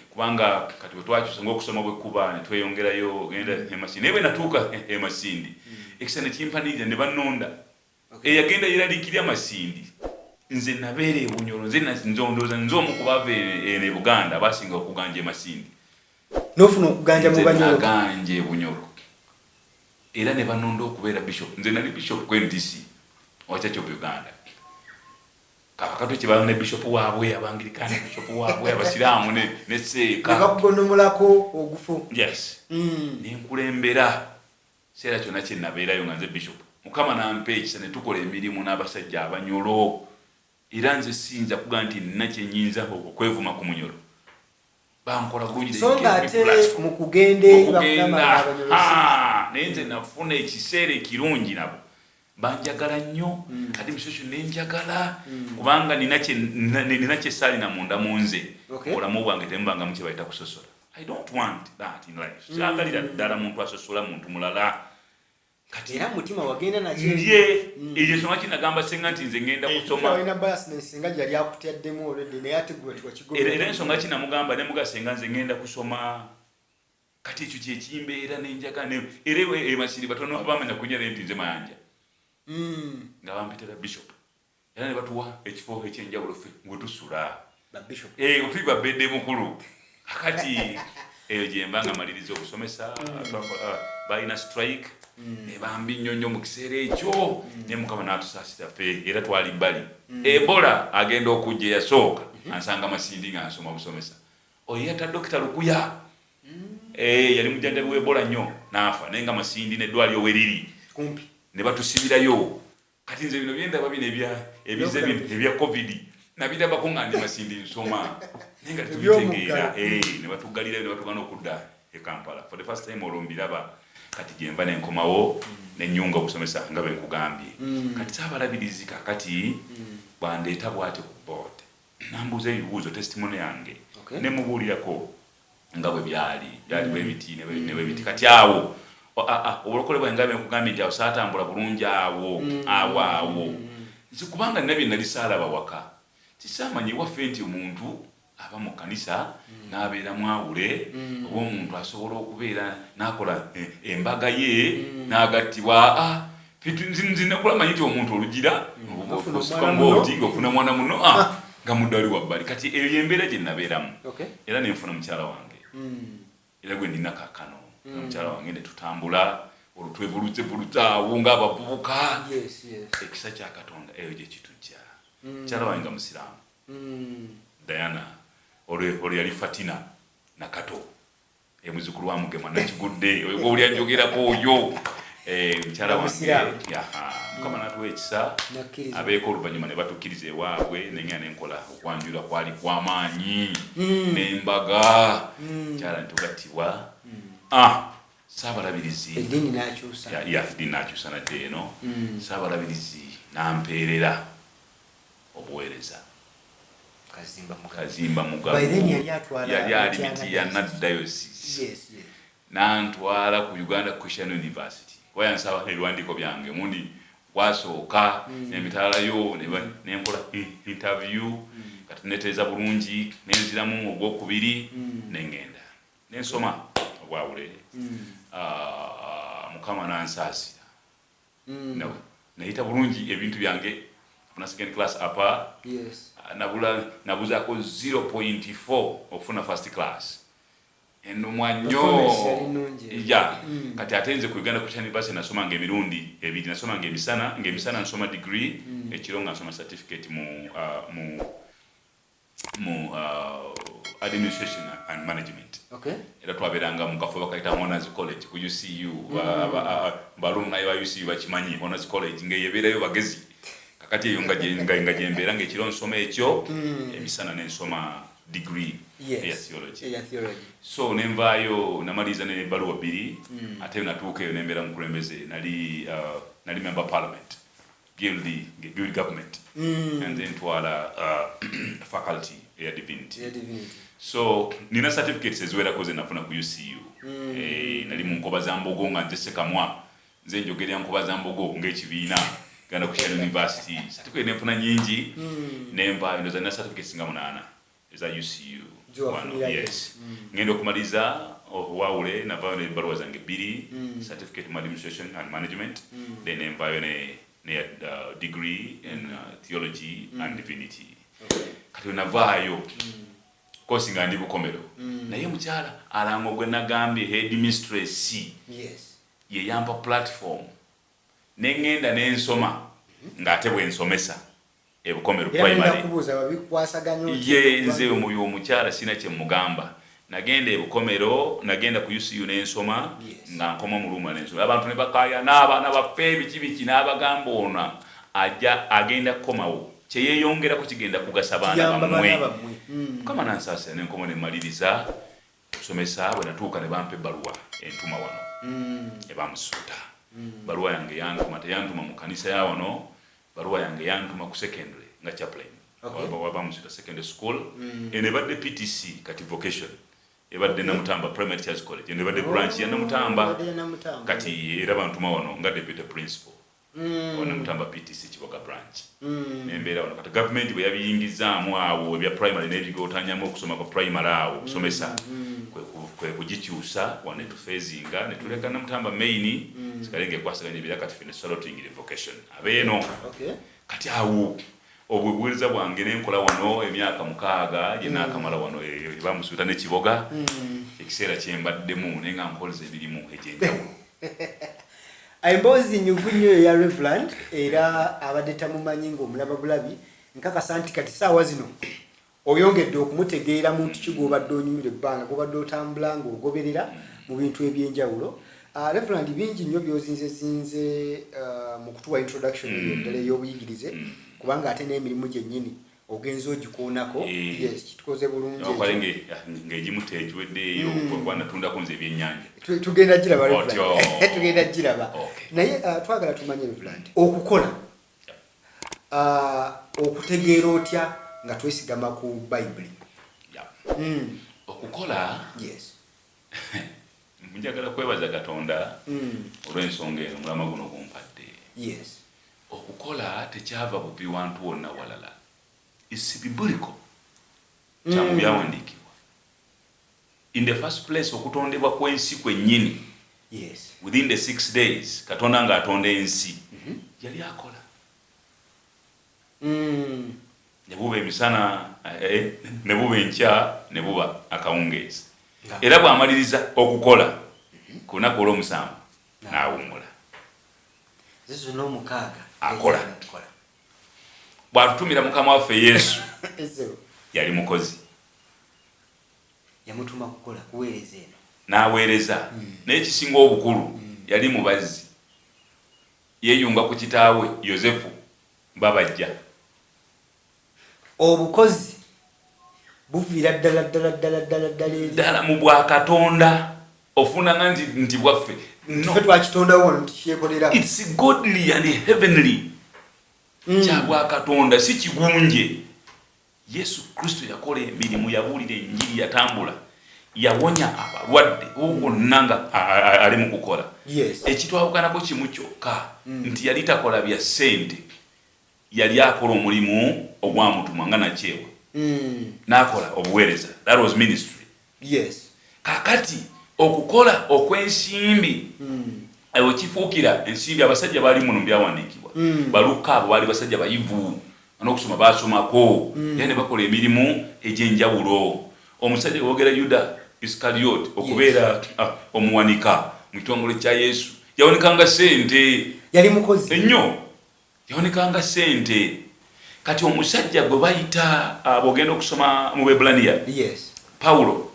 Kubanga kati bwe twakyusa ngaokusoma bwekuba netweyongerayo, genda emasindi, naye bwe natuuka emasindi, ekisa nekimpanirira ne bannonda. Eyagenda yeraliikirya Masindi, nze nabeera ebunyoro. Nze nze ndowooza nze omu ku baava eno e Buganda abasinga okuganja emasindi. N'ofuna okuganja mu Nze Banyoro. naganja ebunyoro, era ne banonda okubeera bishop. Nze nali bishop ku NTC owa Church of Uganda. Kabakato kyebaba ne bishop waabwe Abangirikani, bishop waabwe Abasiraamu ne seeka. Ne bakugonomolako ogufu. Yes. Nenkulembera kiseera kyonna kyenabeerayo nga nze bishop. Mukama nampa ekisa ne tukola emirimu n'abasajja Abanyolo, era nze siyinza kuga nti nina kyenyinza okwevuma ku Munyolo. Bankola bulungi. So nga ate mu kugenda eri bakugamba Mukugenda Abanyolo naye nze nafuna ekiseera ekirungi nabo, banjagala nnyo. Administration nenjagala, kubanga nina kyesaalina munda mu nze. Obulamu bwange temubangamu kye bayita kusosola. I don't want that in life. Syagalira ddala muntu asosola muntu mulala. Kati Era mutima wagenda nakyo. Ye eyo ensonga kinagamba senga nti nze ngenda kusoma. Olina biasness nga gyali akutyaddemu already, naye ate gwe tiwakigoberera. Era ensonga kinamugamba nemuga senga nze ngenda kusoma. Kati ekyo kyekimbeera nenjaga era emasiri batono abamanya kunyera nti nze Mayanja, nga bampitira bishop, era ne batuwa ekifo ekyenjawulo ffe ngwe tusula. Ba bishop. Tuli babedde mukulu. Kakati eyo gyemba nga maliriza okusomesa, balina strike. Ebambi nnyo nnyo mu kiseera ekyo, naye Mukama n'atusaasira ffe era twali bbali. Ebola agenda okujja eyasooka ansanga Masindi nga nsoma busomesa. Oyo yatta Dokita Lukuya, yali mujjanjabi w'Ebola nnyo n'afa, naye nga Masindi n'eddwaliro we riri kumpi. Ne batusibirayo. Kati nze bino byendaba bino ebize bino ebya COVID nabirabako nga ndi Masindi nsoma, naye nga tetubitegeera. Ne batuggalirayo ne batugana okudda e Kampala for the first time. Olwo mbiraba. Kati gyenva nenkomawo nenyunga okusomesa nga bwe nkugambye. Kati Saabalabirizi kakati bwandeeta bw'ati ku board, nambuuza ebibuuzo, testimony yange, nemubuulirako nga bwe byali, byali bwe biti ne bwe biti. Kati awo obulokole bwange nga bwe nkugambye nti awo saatambula bulungi awo awo nze, kubanga nina bye nali saalaba waka. Tisaamanyi waffe nti omuntu aba mu kkanisa n'abeera mwawule, oba omuntu asobola okubeera n'akola embaga ye n'agattibwa. Nze nakula manyi nti omuntu olugira Ofuna osika omwana muno. ng'oti ng'ofuna mwana muno, nga muddali wabbali. Kati eyo yembeera gye nabeeramu era nenfuna mukyala wange era gwe ndina kaakano na mukyala wange ne tutambula olwo twevuluzevuluze awo ng'abavubuka. Ekisa kya Katonda eyo gye kitujja, mukyala wange nga musiraamu, Diana. Olwo yali Fatina Nakato, muzukulu wa Mugema Nakigudde owulya njogerako oyo. Mukyala wange. Omusiraamu. Yaha, Mukama natuwa ekisa. Nakkiriza. Abeeko oluvannyuma ne batukkiriza ewaabwe, nengenda nenkola okwanjula kwali kwamaanyi n'embaga, mukyala netugattibwa. Saabalabirizi eddiini n'akyusa. Ya, eddiini nakyusa nadde eno. Saabalabirizi nampeerera obuweereza. Kazimba Mugabo. Kazimba Mugabo. By then yali atwala Yali ali Mityana Mityana Diocese. Diocese. Yes. Nantwala ku Uganda Christian University kuba yansaba ebiwandiiko byange mundi gwasooka nemitaalayo nenkola interview. Kati neteeza bulungi nenziramu ogwokubiri nengenda nensoma obwawule. Mukama nansaasira. Nayita bulungi ebintu byange, nfuna second class upper. Nabula nabuzaako 0.4 okufuna first class. Enumwa nnyo. Performance yali nnungi. Ya, kati ate nze ku Uganda Christian University nasomanga emirundi ebiri. Nasomanga emisana, ngaemisana nsoma degree, ekiro nga nsoma certificate mu administration and management. Era twabeeranga mu kafo bakayita Honors College ku UCU. Balumnaye ba UCU bakimanyi Honors College ngaeyebeerayo bagezi. Kakati eyo nga gyembeera, ngaekiro nsoma ekyo, emisana nensoma degree eya theology. Eya theology. So nenvaayo namaliriza nebbaluwa bbiri. Ate natuuka eyo nembeera mukulembeze, nali member parliament, guild government, and then ntwala faculty eya divinity. Eya divinity. So nina certificates eziwerako ze nafuna ku UCU. Nali mu Nkoba za Mbogo nga nze Sekamwa, nze njogerera Nkoba za Mbogo ng'ekibiina Uganda Christian University. Certificate nenfuna nyingi, nenvaayo ndoza nina certificates nga munaana eza UCU. Gyewafunirayo. Wano, yes. Ngenda okumaliriza owawule navaayo nebbaluwa zange bbiri, certificate mu administration and management, then nenvaayo ne degree in theology and divinity. Kati wenavaayo kosi nga ndi Bukomero, naye mukyala Alango gwe nagambye head mistress ye yampa platform neŋŋenda nensoma ng'ate bwe nsomesa ebukomero Era ngenda primary. kubuuza babikwasaganya otya? Ye nze omuyo omukyala sina kyemugamba. Nagenda ebukomero, nagenda ku UCU nensoma, nga nkoma mu room nensoma, abantu ne bakaya n'abaana baffe biki biki, n'abagamba ono ajja agenda kukomawo, kyeyeyongerako kigenda kugasa baana Kiyamba bammwe. baana bammwe. Mukama nansaasira nenkoma nemaliriza okusomesa. Bwe natuuka ne bampa ebbaluwa entuma wano ebamusuuta. Baluwa yange yantuma, teyantuma mu kanisa ya wano, baluwa yange yantuma ku secondary nga chaplain. Wabamusuuta secondary school. Eno ebadde PTC, kati vocation ebadde Namutamba Primary Church College, eno ebadde branch ya Namutamba. Ebadde ya Namutamba. Kati era bantuma wano nga deputy principal wa Namutamba PTC Kiboga branch. Nembeera wano. Kati gavumenti bwe yabiyingizaamu awo ebya primary n'ebigotanyamu okusoma kwa primary awo okusomesa, kwe kugikyusa wano netufeezinga netuleka Namutamba main sikale ngaekwasaganya ebira. Kati ffe netusala tuyingire vocation abeeno. Kati awo obwo buweereza bwange nenkola wano emyaka 6 gye naakamala wano bamusuuta nekiboga. Ekiseera kyembaddemu naye nga nkoleza emirimu egyenjawulo. Emboozi nyuvu nnyo eya Reverend, era abadde tamumanyi ng'omulaba bulabi, nkakasa nti kati saawa zino oyongedde okumutegeera muntu ki gw'obadde onyumira ebbanga gw'obadde otambula ng'ogoberera mu bintu ebyenjawulo. Reverend, bingi nnyo by'ozinzezinze mu kutuwa introduction eyo ddala ey'obuyigirize, kubanga ate n'emirimu gyennyini ogenza ogikoonako. Yes, kitukoze bulungi. Awakwale ng'egimu tegiweddeeyo, kwanatundako nze ebyennyanja. Tugenda giraba. Otyo. Reverend. Tugenda giraba. Naye twagala tumanye, Reverend, okukola okutegeera otya nga twesigama ku Bayibuli? Okukola, njagala kwebaza Katonda olw'ensonga eno, omulama guno gumpadde. Okukola tekyava buvi wantu wonna walala, its biblical, kya mu byawandiikibwa. In the first place, okutondebwa kw'ensi kwennyini, within the 6 days Katonda ng'atonda ensi, yali akola. Ne buba emisana, ne buba enkya, ne buba akawungeezi. Era bw'amaliriza okukola ku lunaku olw'omusanvu, n'awummula. Zizo n'omukaaga. Akola. Akola. Bw'atutumira Mukama waffe Yesu, Ezero. yali mukozi. Yamutuma kukola, kuweereza eno. N'aweereza, naye ekisinga obukulu, yali mubazzi. Yeeyunga ku kitaawe Yozefu, babajja. Obukozi buviira ddala ddala ddala ddala ddala eri ddala mu bwakatonda. Ofunanga nti bwaffe, no. Ffe twakitondawo wano, tukyekolera. It's godly and heavenly. Kya bwakatonda, si kigunje. Yesu Kristo yakola emirimu, yabuulira enjiri, yatambula, yawonya abalwadde, wonna nga ali mu kukola. Ekitwawukanako kimu kyokka, nti yali takola bya ssente, yali akola omulimu ogwamutuma nga nakyewa, n'akola obuweereza. That was ministry. Kakati okukola okw'ensimbi, ewe kifuukira ensimbi. Abasajja baali muno mu byawandiikibwa, balukka abo baali basajja bayivu, n'okusoma basomako, era ne bakola emirimu egy'enjawulo. Omusajja wogera Yuda Isikariot okubeera omuwanika mu kitongole kya Yesu, yawanikanga sente. Yali mukozi. Ennyo, yawanikanga sente. Kati omusajja gwe bayita, bw'ogenda okusoma mu Bebulaniya, Pawulo,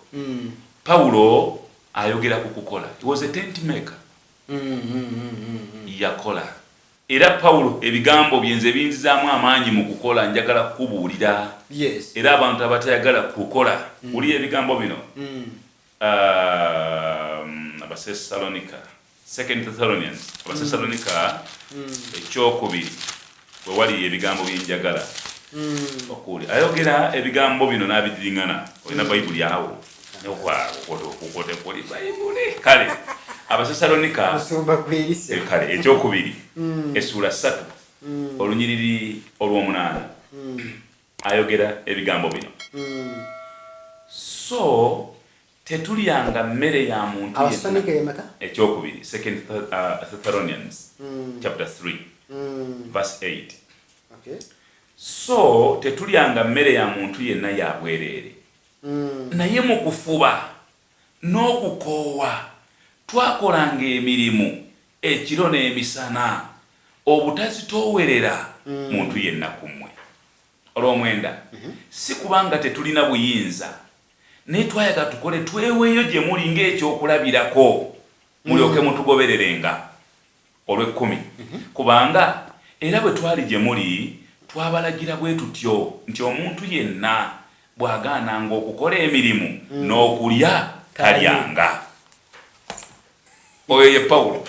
Pawulo ayogera ku kukola. He was a tent maker. Yakola. Era Pawulo ebigambo bye nze binzizaamu amaanyi mu kukola. Njagala kukubuulira, era abantu abatayagala kukola, wulira ebigambo bino. Abasesalonika, Second Thessalonians, Abasesalonika ekyokubiri, we wali ebigambo byenjagala okuwulira. Ayogera ebigambo bino n'abidiriŋŋana. Olina Bayibuli awo? Okuli Bayibuli. Kale, Abasesalonika Musumba kwerise. Kale, ekyokubiri, essuula 3, olunyiriri olw'omunaana, ayogera ebigambo bino: "So tetulyanga mmere ya muntu yenna." Abasalonika yemeka? Ekyokubiri, Second Thessalonians chapter 3, verse 8. "So tetulyanga mmere ya muntu yenna ya bwereere, naye mu kufuba n'okukoowa twakolanga emirimu ekiro n'emisana, obutazitoowerera muntu yenna ku mmwe." Olwomwenda: "Si kubanga tetulina buyinza, naye twayagala tukole tweweeyo gye muli ng'ekyokulabirako, mulyoke mutugobererenga." Olw'ekkumi: "Kubanga era bwe twali gye muli twabalagira bwe tutyo nti omuntu yenna bw'agaananga okukola emirimu, n'okulya talyanga." Oyo ye Pawulo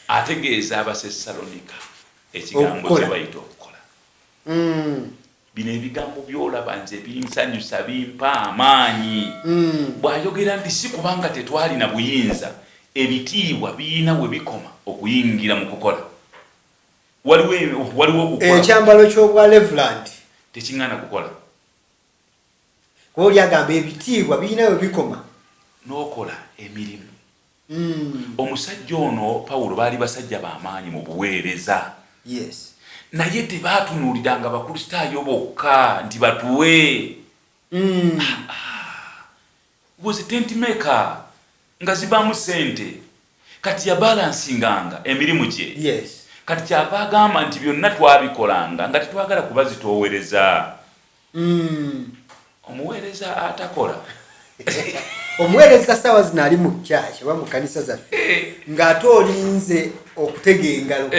ategeeza Abasesalonika ekigambo Okukola. kye bayita okukola. Bino ebigambo byolaba nze binsanyusa, bimpa amaanyi. Bw'ayogera nti si kubanga tetwalina buyinza, ebitiibwa biyina we bikoma okuyingira mu kukola. Waliwo okukola. Ekyambalo ky'obwa Reverend tekiŋŋaana kukola. Kuba oli agamba ebitiibwa birina we bikoma. N'okola emirimu. Omusajja ono Pawulo, baali basajja b'amaanyi mu buweereza, naye tebaatunuuliranga Bakristaayo bokka nti batuwe. Was a tent maker, nga zivaamu sente. Kati yabalansinganga emirimu gye. Kati kyava agamba nti byonna twabikolanga nga tetwagala kubazitoowereza. Omuweereza atakola, omuweereza saawa zino ali mu church oba mu kanisa zaffe, ng'ate olinze okutega engalo.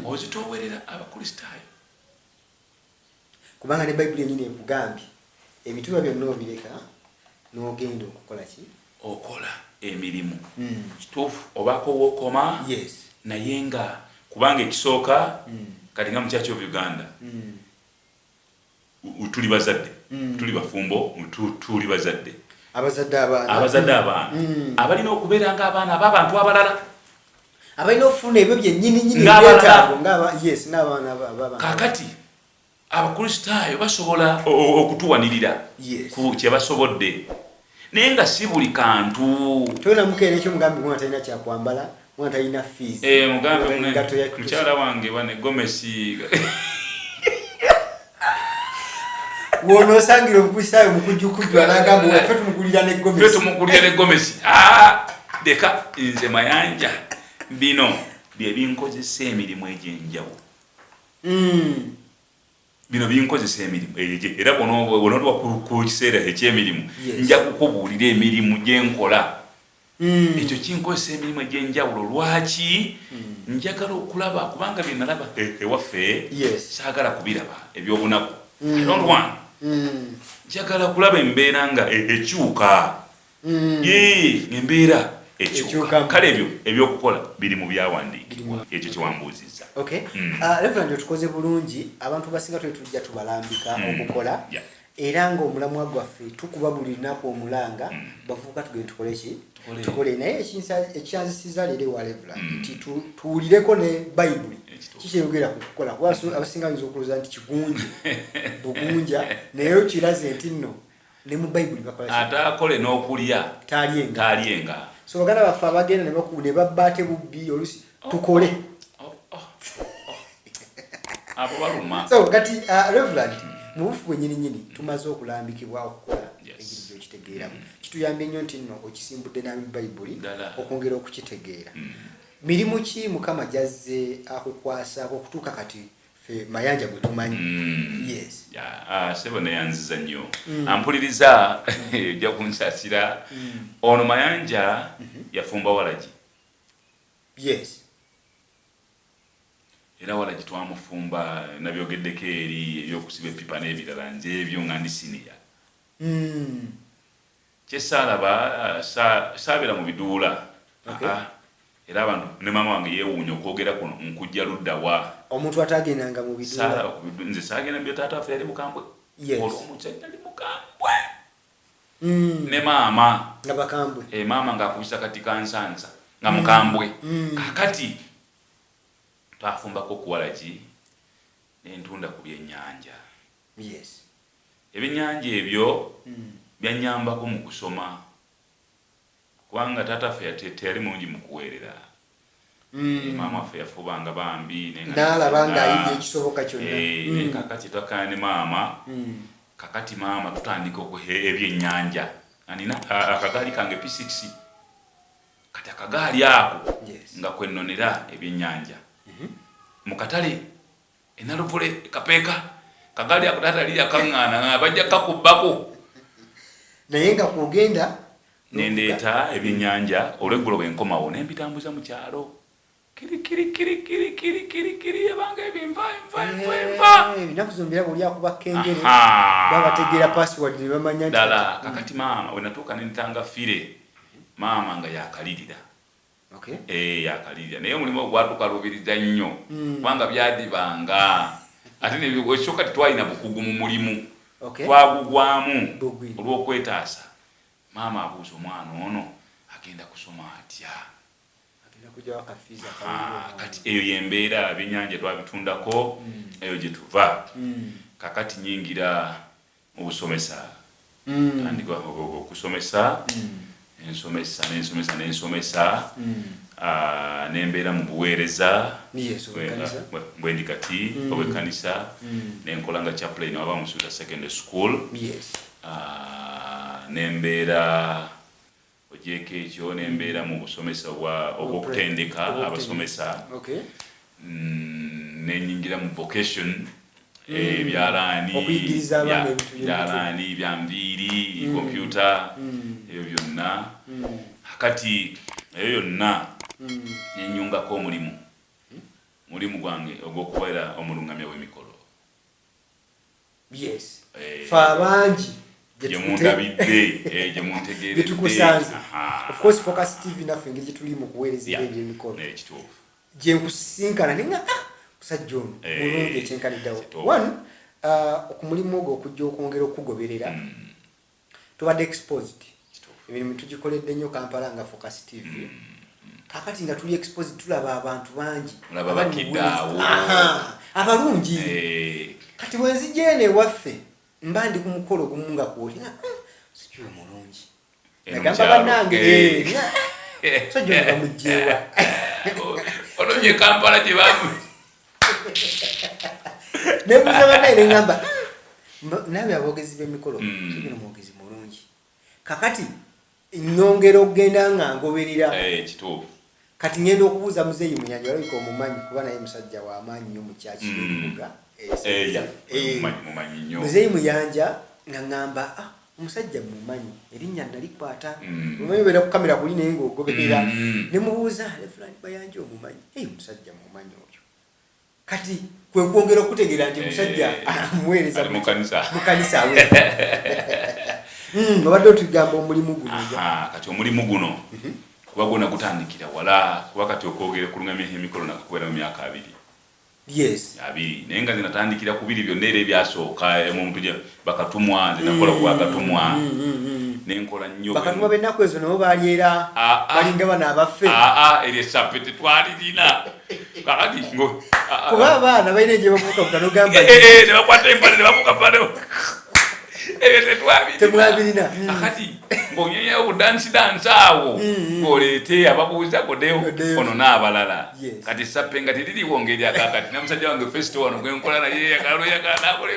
Ozitoowerera Abakristaayo. Kubanga ne Bayibuli enyini ekugambye ebitulwa byonna obireka n'ogenda okukola ki? Okola emirimu. Kituufu, obaako wokoma. Naye nga kubanga ekisooka, kati nga mu Church of Uganda, tuli bazadde, tuli bafumbo, tuli bazadde. Abazadde abaana. Abazadde abaana, abalina okubeera nga abaana ab'abantu abalala. Abalina okufuna ebyo byennyini nyini. Ng'abalala. Ebyetaago yes, ng'abaana abaana. Kaakati Abakristaayo basobola okutuwanirira ku kye basobodde, naye nga si buli kantu. Tolina mukeera ekyo mugambe mwana talina kyakwambala, mwana talina fees. Mugambe engatto ya mukyala wange bane gomesi. Wonoosangira omukristaayo mukujjukujju anagamba ffe tumugulira ne ffe gomesi. Tumugulira ne gomesi. Ah, leka nze Mayanja, bino bye binkozesa emirimu egy'enjawulo. Bino binkozesa emirimu egyo, era bw'onootuuka ku kiseera eky'emirimu, nja kukubuulira emirimu gyenkola. Ekyo kinkozesa emirimu egy'enjawulo. Lwaki njagala okulaba? Kubanga bye nalaba ewaffe, saagala kubiraba ebyobunaku. I don't want. Njagala kulaba embeera nga ekyuka. Yee, embeera ekyuka. Ekyukamu. Kale ebyo ebyokukola biri mu byawandiikibwa, ekyo kyewambuuzizza. Okay. Reverend, otukoze bulungi. Abantu basinga tuli tujja tubalambika okukola, era ng'omulamwa gwaffe tukuba buli lunaku omulanga, bavubuka tugende tukole ki? Tukole. Tukole. Naye ekyanzisiza leero ewa Reverend nti tuwulireko ne Bayibuli kikyeyogera ku kukola, kuba abasinga bayinza okulowooza nti kigunje bugunja, naye okiraze nti nno ne mu Bayibuli bakola ki? Ataakole n'okulya taalyenga. Taalyenga. So baganda baffe abagenda ne babba ate bubbi olusi, tukole. Oh. Abo baluma. So kati, Reverend, mu bufu bwennyini nyini tumaze okulambikibwa okukola. Engeri gyokitegeeramu kituyambye nnyo nti nno okisimbudde na Bayibuli Ddala. okwongera okukitegeera. Mirimu ki Mukama gyazze akukwasaako okutuuka kati fe Mayanja gwe tumanyi? Yes. Ya, sebo, neyanziza nnyo. Ampuliriza ojja kunsaasira, ono Mayanja yafumba walagi. Era walagi twamufumba, nabyogeddeko eri ebyokusiba epipa n'ebirala, nze ebyo nga ndi siniya. Kyesaalaba, saabeera mu biduula. Ah, era abantu ne maama wange yeewuunya okwogera kuno nkujja luddawa. Omuntu atagendanga mu biduula. Saalaba ku biduula, nze saagenda mu byo. Taata waffe yali mukambwe. Olwomusajja yali mukambwe. Ne maama. Nga bakambwe. E, maama ng'akubisa kati kansansa nga mukambwe. Kakati twafumbako kuwalagi nentunda ku byennyanja. Ebyennyanja ebyo byanyambako mu kusoma, kubanga taata ffe teyali mulungi mu kuweerera. Maama waffe yafubanga bambi, naye nga N'alaba ng'ayiga ekisoboka kyonna. Naye kakati twakana ne maama. Kakati maama tutandika ebyennyanja nga nina akagaali kange P6. Kati akagaali ako nga kwenonera ebyennyanja mu katale enaluvule kapeeka. Kagaali ako taata yali yakaŋŋaana nga bajja kakubbako. Naye nga kwogenda. Nendeeta ebyennyanja olweggulo, bwe nkomawo nembitambuza mu kyalo kiri kiri kiri kiri kiri kiri kiri, ebanga ebinva enva enva enva. Ebinaku zino birabo oli akuba kengere, Aha. babategeera password ne bamanya nti Ddala. Kakati maama we natuuka nentanga fire, maama nga yakalirira. Eh, yakalirira, naye omulimu ogwo gwatukalubiriza nnyo, kubanga byadibanga ate ekisooka tetwalina bukugu mu mulimu. Twagugwamu Bugwi. olw'okwetaasa. Maama abuuza omwana ono agenda kusoma atya? Agenda kujjawo akafiizi. Ah, kati eyo yembeera. Ebyennyanja twabitundako, eyo gye tuva. Kakati nyingira mu busomesa, tandika okusomesa, ensomesa nensomesa nensomesa. Ah, nembeera mu buweereza. Yes, obwekkanisa. Bwe ndi kati obwekkanisa, nenkola nga chaplain waba Musuuza Secondary School. Ah, nembeera Ogyeko ekyo, nembeera mu busomesa obwokutendeka abasomesa. Nenyingira mu vocation, ebyalaani. Okuyigiriza abaana ebintu by'emiti. Byalaani, byanviiri, kompyuta, ebyo byonna. Kati eyo yonna nenyungako omulimu gwange ogw'okubeera omulungamya w'emikolo. Fe abangi gye mundabidde, gye muntegeeredde. Gyetukusanze. Of course, Focus TV naffe engeri gyetuli mu kuweereza ebyemikolo, Kituufu. Gye nkusisinkana nenga, ah, musajja ono mulungi ekyenkaniddawo. One, ku mulimu ogwo okujja okwongera okugoberera, tubadde exposed. Emirimu tugikoledde nnyo Kampala nga Focus TV. Kakati nga tuli exposed, tulaba abantu bangi Mulaba abali mu bakidde awo. buweereza. Aha, abalungi. Kati bwenzija eno ewaffe, mba ndi ku mukolo gumu nga kwoli nga musajja oyo mulungi. Eno Nagamba mukyalo. bannange, musajja ono bamugjewa? Olonye Kampala gye bamu Nebuuza bannaye, neŋŋamba, naabe aboogezi b'emikolo, musajja ono mwogezi mulungi." Kakati nyongera okugenda nga ngoberera. Kituufu. Kati ngenda okubuuza muzeeyi Muyanja, olabika omumanyi kuba naye musajja w'amaanyi nnyo mu kyaki y'ebibuga. Yeah. Mumanyi nnyo. Muzeeyi Muyanja nga ŋŋamba, "Ah, omusajja mumanyi, erinnya nalikwata." Omanyi obeera ku kamera kuli naye ng'ogoberera. Ne mubuuza, "Reverend Mayanja omumanyi?" "Ei, omusajja mumanyi oyo." Kati kwe kwongera okutegeera nti omusajja amuweereza Ali mu kanisa. Mu kanisa aweereza. Obadde otugamba omulimu guno. Aha, kati omulimu guno kuba gwona gutandikira wala, kuba kati okwogera okulungamya emikolo nakakubeera mu myaka 20. 20, naye nga nze natandikira ku biri byonna era ebyasooka omuntu bakatumwa, nze nakola ku bwakatumwa, nenkola nnyo. Bakatumwa b'ennaku ezo nabo baali era Ah, ah. balinga bano abaffe. Aa, eryo essape tetwalirina kakati ah, ah, Kuba abaana balina egye babuukabuka nogamba. Ne bakwata empale ne babuuka pale, ebyo tetwabirina. Temwabirina. Kakati ng'onyenyayo obudansi dansi awo, ng'oleete ababuuza godeyo. Goddeyo. Ono n'abalala. Kati sappe nga teririwo ngeri akakati namusajja wange Festo wano gwenkola naye yagala oyagala nakole.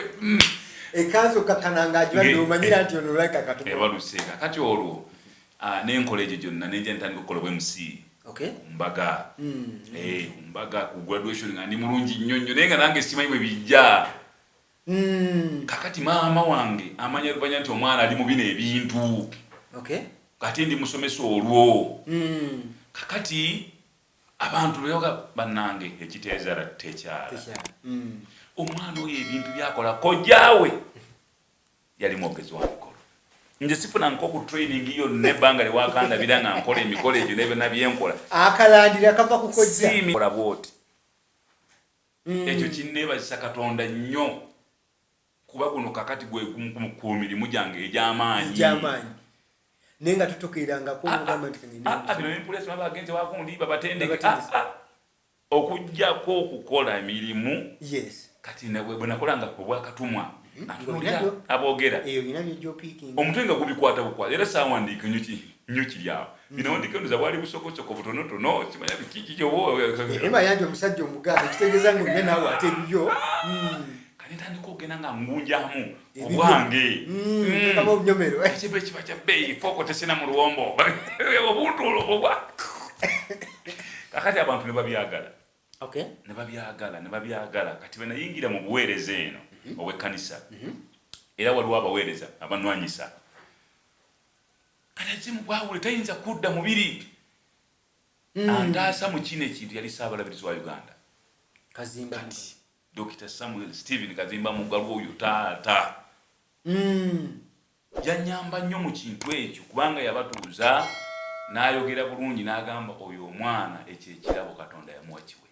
Ekanzu okakkana nga agibadde omanyira nti ono olabika katumwa. Ebaluse. Kakati olwo nenkola egyo gyonna, nenja ntandika okukola bwa MC ku mbaga. Ku mbaga, ku graduation, nga ndi mulungi nnyo nnyo, naye nga nange simanyi bwe bijja. Kakati maama wange amanya luvanya nti omwana ali mu bino ebintu. Kati ndi musomesa olwo. Kakati abantu beyoga, bannange, ekiteezala tekyala. Tekyala. Omwana oyo ebintu byakola, kojjaawe yali mwogezi wa mikolo. Nze sifuna nko ku training yonna ebbanga lyewakandabira nga nkola emikolo egyo nebyonna byenkola. Akalandira kava ku kojja. Siimi kola bwoti. Ekyo kinneebazisa Katonda nnyo, kuba guno kakati gwe gumu ku mirimu gyange egy'amaanyi. Egy'amaanyi, naye nga tutukiirangako ogamba nti kangende. Ah, ah, bino nempulira sima bagenze wagundi babatendeke. Babatendeke. Ah, ah. Okuggyako okukola emirimu, kati bwe nakolanga obwakatumwa, atunuulira Ng'olina aboogera. Eyo olina byojja opiikinga. Omutwe nga gubikwata bukwata, era saawandiika nnyo kiri awo. Binawandiika ndoza bwali busokosoko butonotono, simanya biki kyoba. Naye Mayanja omusajja omuganda, kitegeeza nga olina naawe ate ebibyo. Kati ntandika okugenda nga ngunjamu Ebibyo. obwange. Teekamu obunyomero. Ekiba ekiba kya bbeeyi, fooko tesina mu luwombo, obuntu obwa kakati abantu ne babyagala. Ne babyagala, ne babyagala. Kati bwe nayingira mu buweereza eno obw'ekkanisa, era waliwo abaweereza abanwanyisa. Kati azimu bwawule tayinza kudda mubiri. Antaasa mu kino ekintu yali Ssaabalabirizi wa Uganda. Kazimba. Kati Dr Samuel Stephen Kazimba Mugalu oyo taata yanyamba nnyo mu kintu ekyo, kubanga yabatuuza n'ayogera bulungi n'agamba, "Oyo omwana ekyo ekirabo Katonda yamuwa kiwe,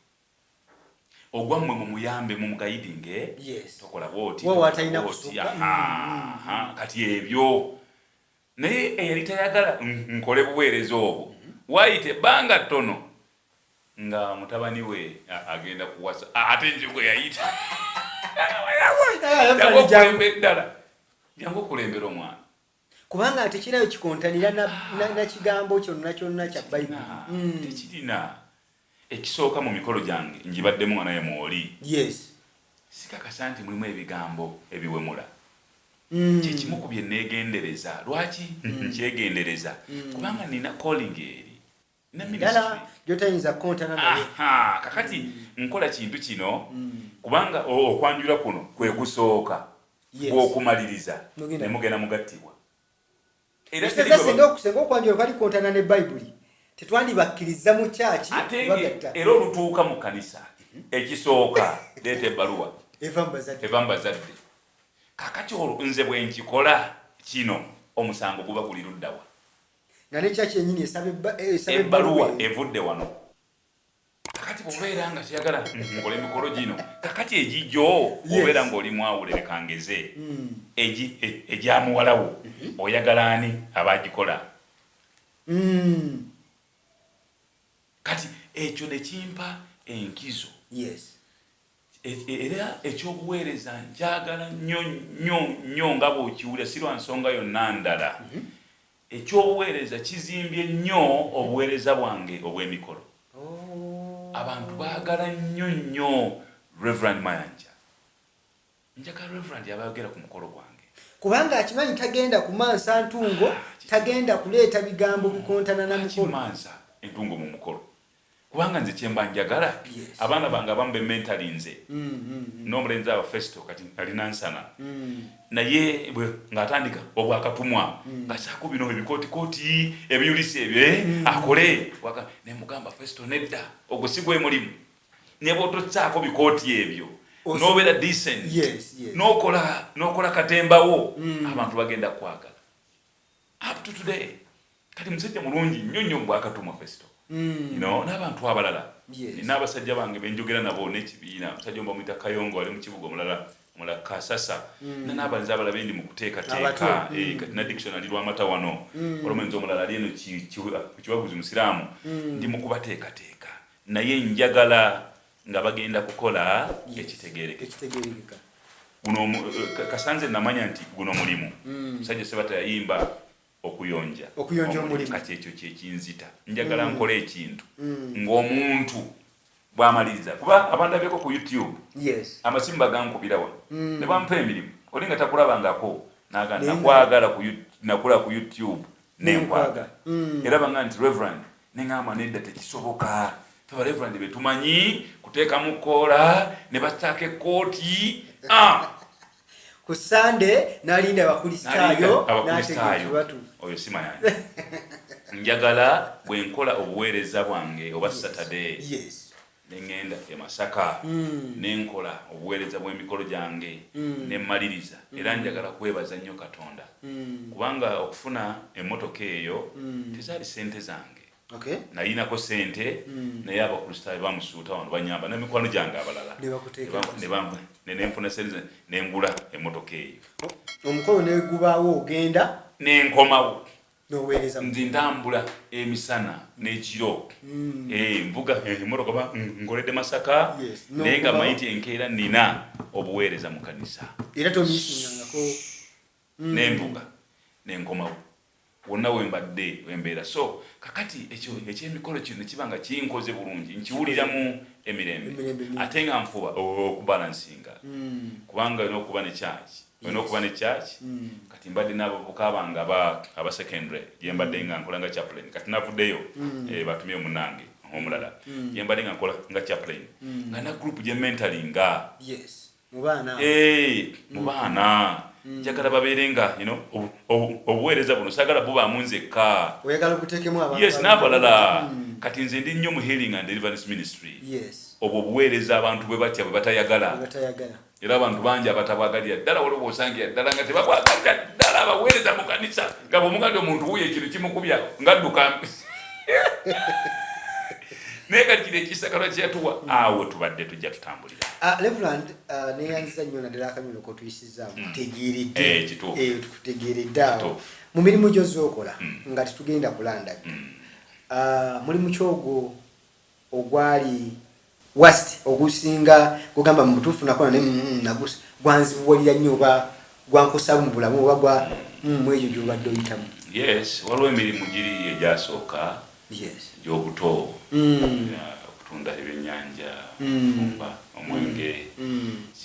ogwammwe mumuyambe, mumuguidinge. Tokola bwoti, Wa tokola watalina bwoti." kusukka. Aha, kati ebyo naye eyali tayagala nkole buweereza obwo, waayita ebbanga ttono nga mutabani we agenda kuwasa, ate nze gwe yayita, "Jangu okulembera ddala, jangu okulembera omwana." Kubanga tekirayo kikontanira na kigambo kyonna kyonna kya Bayibuli. Tekirina. Ekisooka, mu mikolo gyange ngibaddemu nga naye mwoli, sikakasa nti mulimu ebigambo ebiwemula. Kyekimu ku bye neegendereza. Lwaki nkyegendereza? Kubanga nina calling eri na Ddala ministry gyotayinza kukontana naye. Aha, kakati nkola kintu kino kubanga okwanjula kuno kwe kusooka. Bw'okumaliriza Mugenda. ne mugenda mugattibwa. Era Ekitegeeza teri senga okwanjula kwali kontana ne Bayibuli, tetwandibakkiriza mu kyaki Ate kubagatta. Era olutuuka mu kkanisa ekisooka leeta ebbaluwa Eva mu bazadde. Eva mu bazadde. Kakati olwo nze bwe nkikola kino, omusango guba guli luddawa? Nga ne kyaki yennyini esaba Ebbaluwa ebbaluwa. Evudde wano. Kakati bw'obeera nga toyagala nkole emikolo gino, kakati egijjo obeera ng'oli mwawule, leka ngeze egya muwalawo, oyagala ani abagikola? Kati ekyo ne kimpa enkizo. Era ekyobuweereza njagala nnyo nnyo nnyo, nga bw'okiwulira, si lwa nsonga yonna ndala. Ekyobuweereza kizimbye nnyo obuweereza bwange obw'emikolo. Abantu baagala nnyo nnyo Reverend Mayanja. Njagala Reverend abayogera ku mukolo gwange. Kubanga akimanyi tagenda kumansa ntungo, tagenda kuleeta bigambo bikontana na mukolo. Akimansa entungo mu mukolo, kubanga nze kyemba njagala, abaana bange abamu bementalinze n'omulenzi aba Festo, kati alina nsana, naye bwe ng'atandika obwakatumwa ngasaako bino ebikootikooti ebiyulisa ebyo, akole. Nemugamba, "Festo, nedda, ogwo si gwe mulimu. Ne bw'otossaako bikooti ebyo, n'obeera decent, Yes. n'okola katembawo, abantu bagenda kwagala." Up to today kati musajja mulungi nnyo nnyo mu bwakatumwa, Festo, n'abantu abalala. N'abasajja bange benjogera nabo n'ekibiina, omusajja omu bamuyita Kayongo, ali mu kibuga, omulala Kasasa, n'abalenzi abalala bendi mu kuteekateeka. Abato. Kati na Diction ali Lwamata wano, olwomulenzi omulala ali eno Kiwaguzi, musiraamu. Ndi mu kubateekateeka, naye njagala nga bagenda kukola ekitegeerekeka. Ekitegeerekeka. Guno kasanze namanya nti guno mulimu. Musajja Sebata yayimba okuyonja. Okuyonja omulimu. Kati ekyo kyekinzita. Njagala nkole ekintu ng'omuntu bw'amaliriza, kuba abandabyeko ku YouTube, amasimu bagankubira wano ne bampa emirimu, oli nga takulabangako naga Naye nga- nakwagala nakulaba ku YouTube nenkwagala. Nenkwagala. Era banga nti, "Reverend," neŋŋamba, "Nedda, tekisoboka. Fe ba reverend betumanyi kuteekamu koola ne basaako ekkooti." Ah! Ku Sande n'alinda abakristaayo. N'alinda N'ategeera abakristaayo. ekibatu. Oyo si Mayanja. Njagala bwe nkola obuweereza bwange oba Saturday, neŋŋenda e Masaka, nenkola obuweereza bw'emikolo gyange, nemmaliriza. Era njagala kwebaza nnyo Katonda, kubanga okufuna emmotoka eyo tezaali sente zange. Nayinako sente, naye abakristaayo bamusuuta wano banyamba n'emikwano gyange abalala. Ne bakuteeka. Nenfuna sente nengula emmotoka eyo. Omukolo negubaawo, ogenda Nenkomawo. N'oweereza. Nze ntambula emisana n'ekiro. Nvuga emmotoka ba nkoledde Masaka, naye nga N'okomawo. manyi nti enkeera nina obuweereza mu kanisa. Era tomisingangako. Nenvuga nenkomawo wonna wembadde wembeera. So kakati ekyo ekyemikolo kino kiba nga kinkoze bulungi, nkiwuliramu emirembe. Emirembe mingi. Ate nga nfuba okubalansinga, kubanga olina okuba ne church, olina okuba ne church. Kati mbadde n'abavubuka bange aba secondary gyembadde nga nkola nga chaplain. Kati navuddeyo, batumye omunange omulala. Gyembadde nga nkola nga chaplain, nga na group gye mentoringa. Yes, mu baana abo. Eh, mu baana njagala babeere nga obuweereza buno saagala bubaamu nzekka. Oyagala obuteekemu abantu Yes, abalala. n'abalala. Kati nze ndi nnyo mu healing and deliverance ministry. Obwo obuweereza abantu bwe batya, bwe batayagala. Bwe batayagala. Era abantu bangi abatabwagalira ddala, waliwo bwosangira ddala nga tebabwagalira ddala abaweereza mu kanisa, nga bwomuganda omuntu wuyo ekintu kimukubya nga dduka. Naye kati kino ekisakalwa kyeyatuwa, awo tubadde tujja tutambulira. Ah, Reverend, neyanziza nnyo naddala akanyolo kotuyisizaamu, tutegeeredde. Eh, kituufu. Eh, tukutegeeredde awo. Kituufu. Mu mirimu gyozookola nga tetugenda kulandaga, mulimu kyogwo ogwali worst, ogusinga gugamba mu butuufu nakola ne gwanzibuwalira nnyo oba gwankosa mu bulamu oba gwa mu egyo gyobadde oyitamu? Yes, waliwo emirimu giri egyasooka egy'obuto. Okutunda ebyennyanja, okufumba omwenge.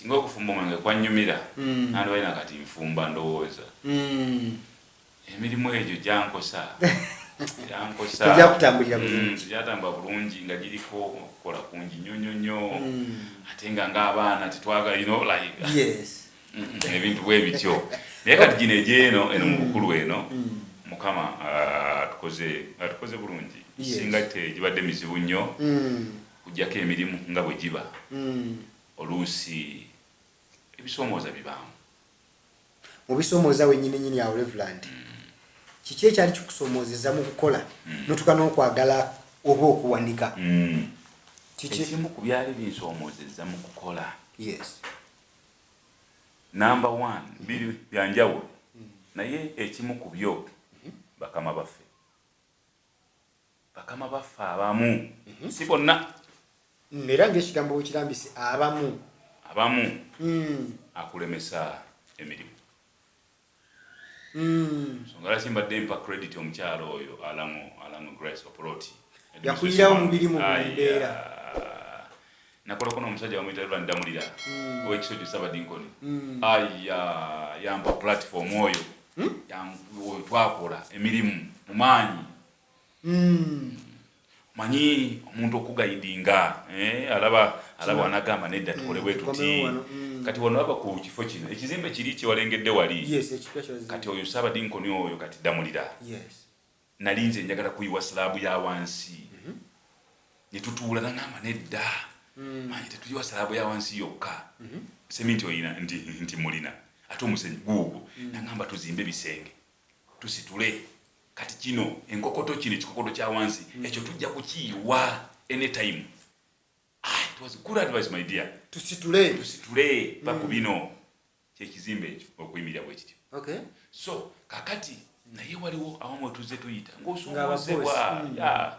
Singa okufumba omwenge kwanyumira, nandibalina kati nfumba ndowooza. Emirimu egyo gyankosa, gyankosa. Tegjakutambulira bulungi. Tegyatambula bulungi, nga giriko okukola kungi nnyo nnyo nnyo, ate nga ng'abaana tetwagala, like ebintu bwe bityo. Naye kati gino egyeno eno mu bukulu eno, Mukama atukoze bulungi. Singa tegibadde mizibu nnyo, kujjako emirimu nga bwe giba, oluusi ebisoomooza bibaamu. Mu bisoomooza wennyini nyini awo, Reverend, kiki ekyali kikusomoozeza mu kukola notuka n'okwagala oba okuwanika? Kiki? Ekimu ku byali binsoomoozezza mu kukola, number one, biri byanjawulo, naye ekimu ku byo, bakama baffe, bakama baffe abamu, si bonna. Era ngaekigambo bwekirambise, abamu. Abamu akulemesa emirimu. Songa lwaki mbadde mpa credit omukyalo oyo Alango Grace Opoloti. Yakuyirawo mubiri mu buli mbeera. Nakolako n'omusajja bamuyita Reverend Damulira ow'ekisojo, Sabadinkoni. Aya, yampa platform oyo. Oyo twakola emirimu mu maanyi. Manyi omuntu okuguidinga, alaba wanagamba nedda, tukole bwe tuti. Tukomewo wano. Kati wano aba ku kifo kino, ekizimbe kiri kyewalengedde wali. Yes, ekipya kyazimbe. Kati oyo Saabadinkoni oyo kati Damulira, nali nze njagala kuyiwa slab ya wansi, ne tutuula, nagamba nedda, manyi tetuyiwa slab ya wansi yokka, seminti oyina nti mulina, ate omusenyu guugwo. Nagamba tuzimbe ebisenge tusitule. Kati kino enkokoto, kino ekikokoto kya wansi ekyo tujja kukiyiwa anytime. Ah, it was good advice, my dear. Tusitule. Tusitule va ku bino, kyekizimbe ekyo okuyimirira bwe kityo. So kakati naye waliwo awamu wetuzze tuyita ng'osoomozebwa. Ng'ababosi, Ya,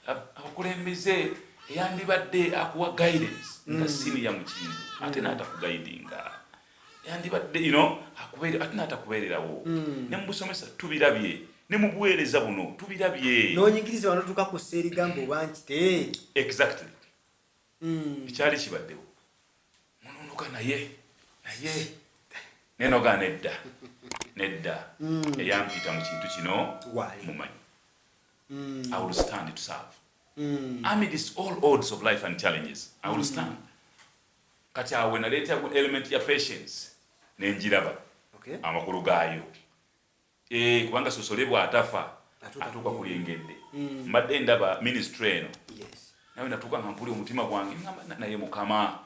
abakulembeze eyandibadde akuwa guidance nga senior mu kintu, ate n'atakuguidinga. Yandibadde akubeere, ate n'atakubeererawo. Ne mu busomesa tubirabye, ne mu buweereza buno tubirabye. N'onyigiriza wano tuka ku seerigambo oba nkite. Exactly. Ekyali kibaddewo munonoka, naye nenoga nedda nedda, eyampita mu kintu kino Waali. mumanyi. I will stand to serve amidst all odds of life and challenges. I will stand. Kati awo naleeta element ya patience nenjiraba amakulu gaayo. Kubanga sosole bw'atafa Atuuka atuuka ku ku lyengedde. Mbadde ndaba ministry eno, nawe natuuka nga mpuli omutima gwange ngamba, naye Mukama,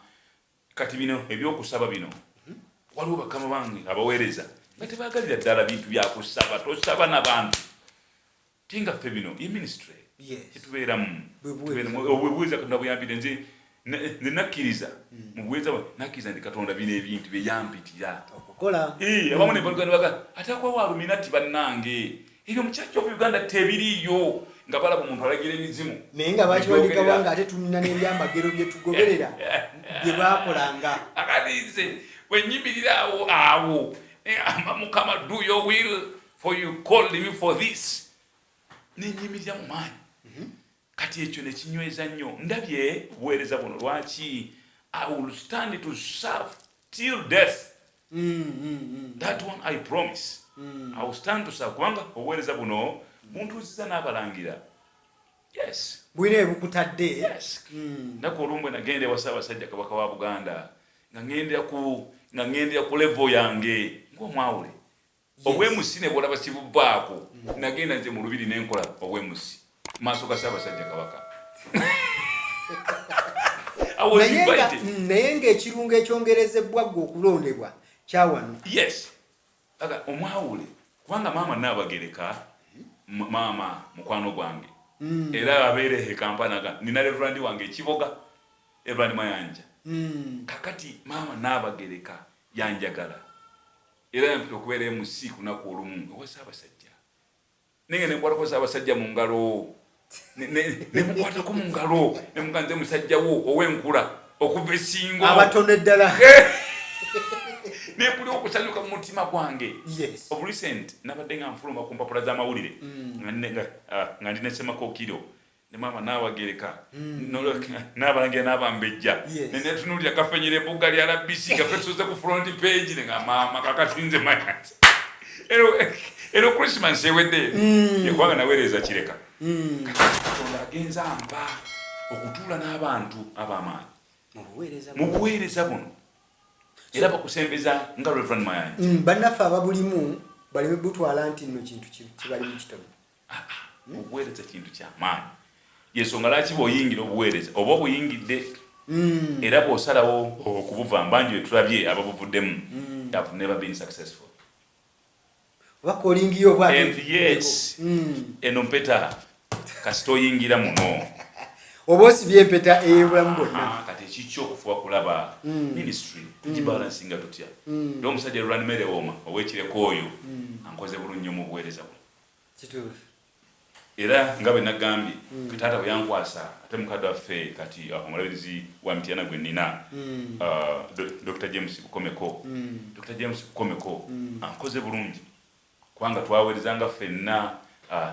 kati bino ebyokusaba bino, waliwo bakama bange abaweereza nga tebagalira ddala bintu byakusaba, tosaba n'abantu tinga ffe bino ye ministry tetubeeramu. Bwe buweereza. Obwe buweereza Katonda buyambire. Nze nakkiriza mu buweereza bwange, nakkiriza nti Katonda bino ebintu byeyampitira okukola. Abamu ne baluga ne baga ate akwawa Illuminati. Bannange, ebyo mu Church of Uganda tebiriiyo, nga balaba omuntu alagira emizimu. Naye nga bakiwandikawa nga ate tulina n'ebyamagero bye tugoberera bye baakolanga? Akati nze bwe nyimirira awo amba, "Mukama, do your will, for you called me for this." Nenyimirira mu maanyi. Kati ekyo nekinyweza nnyo. Ndabye obuweereza buno lwaki I will stand to serve till death. That one I promise, I will stand to serve, kubanga obuweereza buno buntuuziza n'abalangira, yes. Bulina ebukutadde. Yes. Naku olumu nagenda ewa Ssaabasajja Kabaka wa Buganda nga ŋŋendera ku level yange ng'omwawule. Obwemusi ne bwolaba sibuvaako. Nagenda nze mu lubiri nenkola obwemusi maaso ga Ssaabasajja Kabaka. I was invited. Naye ng'ekirungo ekyongerezebwa ggwe okulondebwa kyawano. Yes. Aga omwawule, kubanga maama Naabagereka, maama mukwano gwange, era abeere e Kampala, nga nina reverend wange ekiboga, Reverend Mayanja. Kakati maama Naabagereka yanjagala, era yampita okubeera MC kunaku olumu ewa Ssaabasajja, naye nga nenkwatako Ssaabasajja mu ngalo, nemukwatako mu ngalo, nemuga nze musajja wo ow'enkula okuva esingo. Abatono eddala. Nempulira okusanyuka mu mutima gwange. Of recent nabadde nga nfuluma ku mpapula z'amawulire nga ndi ne Ssemakokiro. Ne maama Naabagereka, Naabalangira, n'Abambejja. Nenetunuulira kafenyera ebbuga lya RBC, kafe tusoze ku front page, nga maama kakati nze Mayanja. Ero Christmas ewedde yekubanga naweereza Kireka. Katonda agenza ampa okutuula n'abantu ab'amaanyi mu buweereza buno, era bakusembeza nga Reverend Mayanja. Bannaffe ababulimu baleme butwala nti nno kintu kibalimu kitono. Ah, ah, obuweereza kintu kyamaanyi. Yensonga lwaki bw'oyingira obuweereza oba obuyingidde, era bw'osalawo okubuva, mbangi wetulabye ababuvuddemu have never been successful. Oba kolingiyo. Yes, eno mpeta, kasita oyingira muno, oba osibye empeta ey'obulamu bwonna. Kati ekikyo okufuba kulaba ministry tugibalansinga tutya. Era omusajja Reverend Mary Woma ow'Ekireka oyo ankoze bulungi nnyo mu buweereza buno. Era nga bwe nagambye, kataata bwe yankwasa ate mukadde waffe, kati omulabirizi wa Mityana gwe nnina, Dr James Bukomeko. Dr James Bukomeko ankoze bulungi, kubanga twaweerezanga ffenna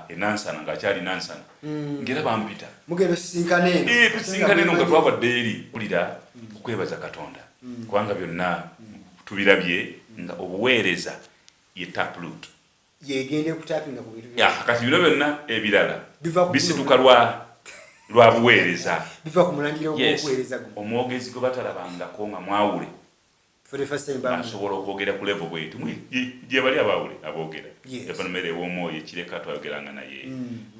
enansana, ng'akyali Nansana, ng'era bampita. Mugenda osisinkana eno. Tusisinkana eno nga twabadde eri pulira okwebaza Katonda, kubanga byonna tubirabye nga obuweereza ye taproot. Yegenda ekutapinga ku bintu. Kati bino byonna ebirala bisituka lwa buweereza. Biva ku mulandira ogw'obuweereza. Omwogezi gwe batalabangako nga mwawule asobola okwogera ku level bwetu gye bali abaawule aboogera. Evanomere ew'omwoyo Ekireka twayogeranga naye,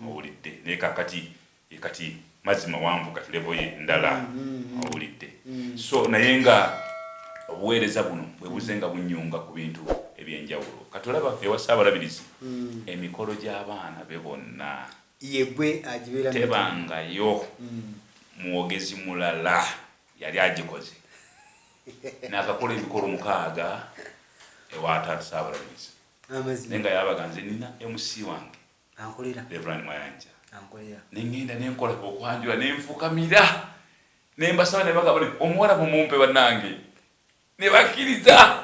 owulidde? Naye kakati kati mazzi mawanvu, kati level ye ndala, owulidde? So naye nga obuweereza buno bwe buze nga bunyunga ku bintu ebyenjawulo. Kati olaba ewa Ssaabalabirizi, emikolo gy'abaana be bonna yegwe agibeera. Tebangayo mwogezi mulala yali agikoze. Nakakola emikolo 6 ewa taata Ssaabalabirizi, naye nga yabaga nze nina MC wange, Reverend Mayanja. Neŋŋenda nenkola okwanjula, nenfukamira, nembasaba, nebagamba omuwala mumumpe bannange, ne bakkiriza.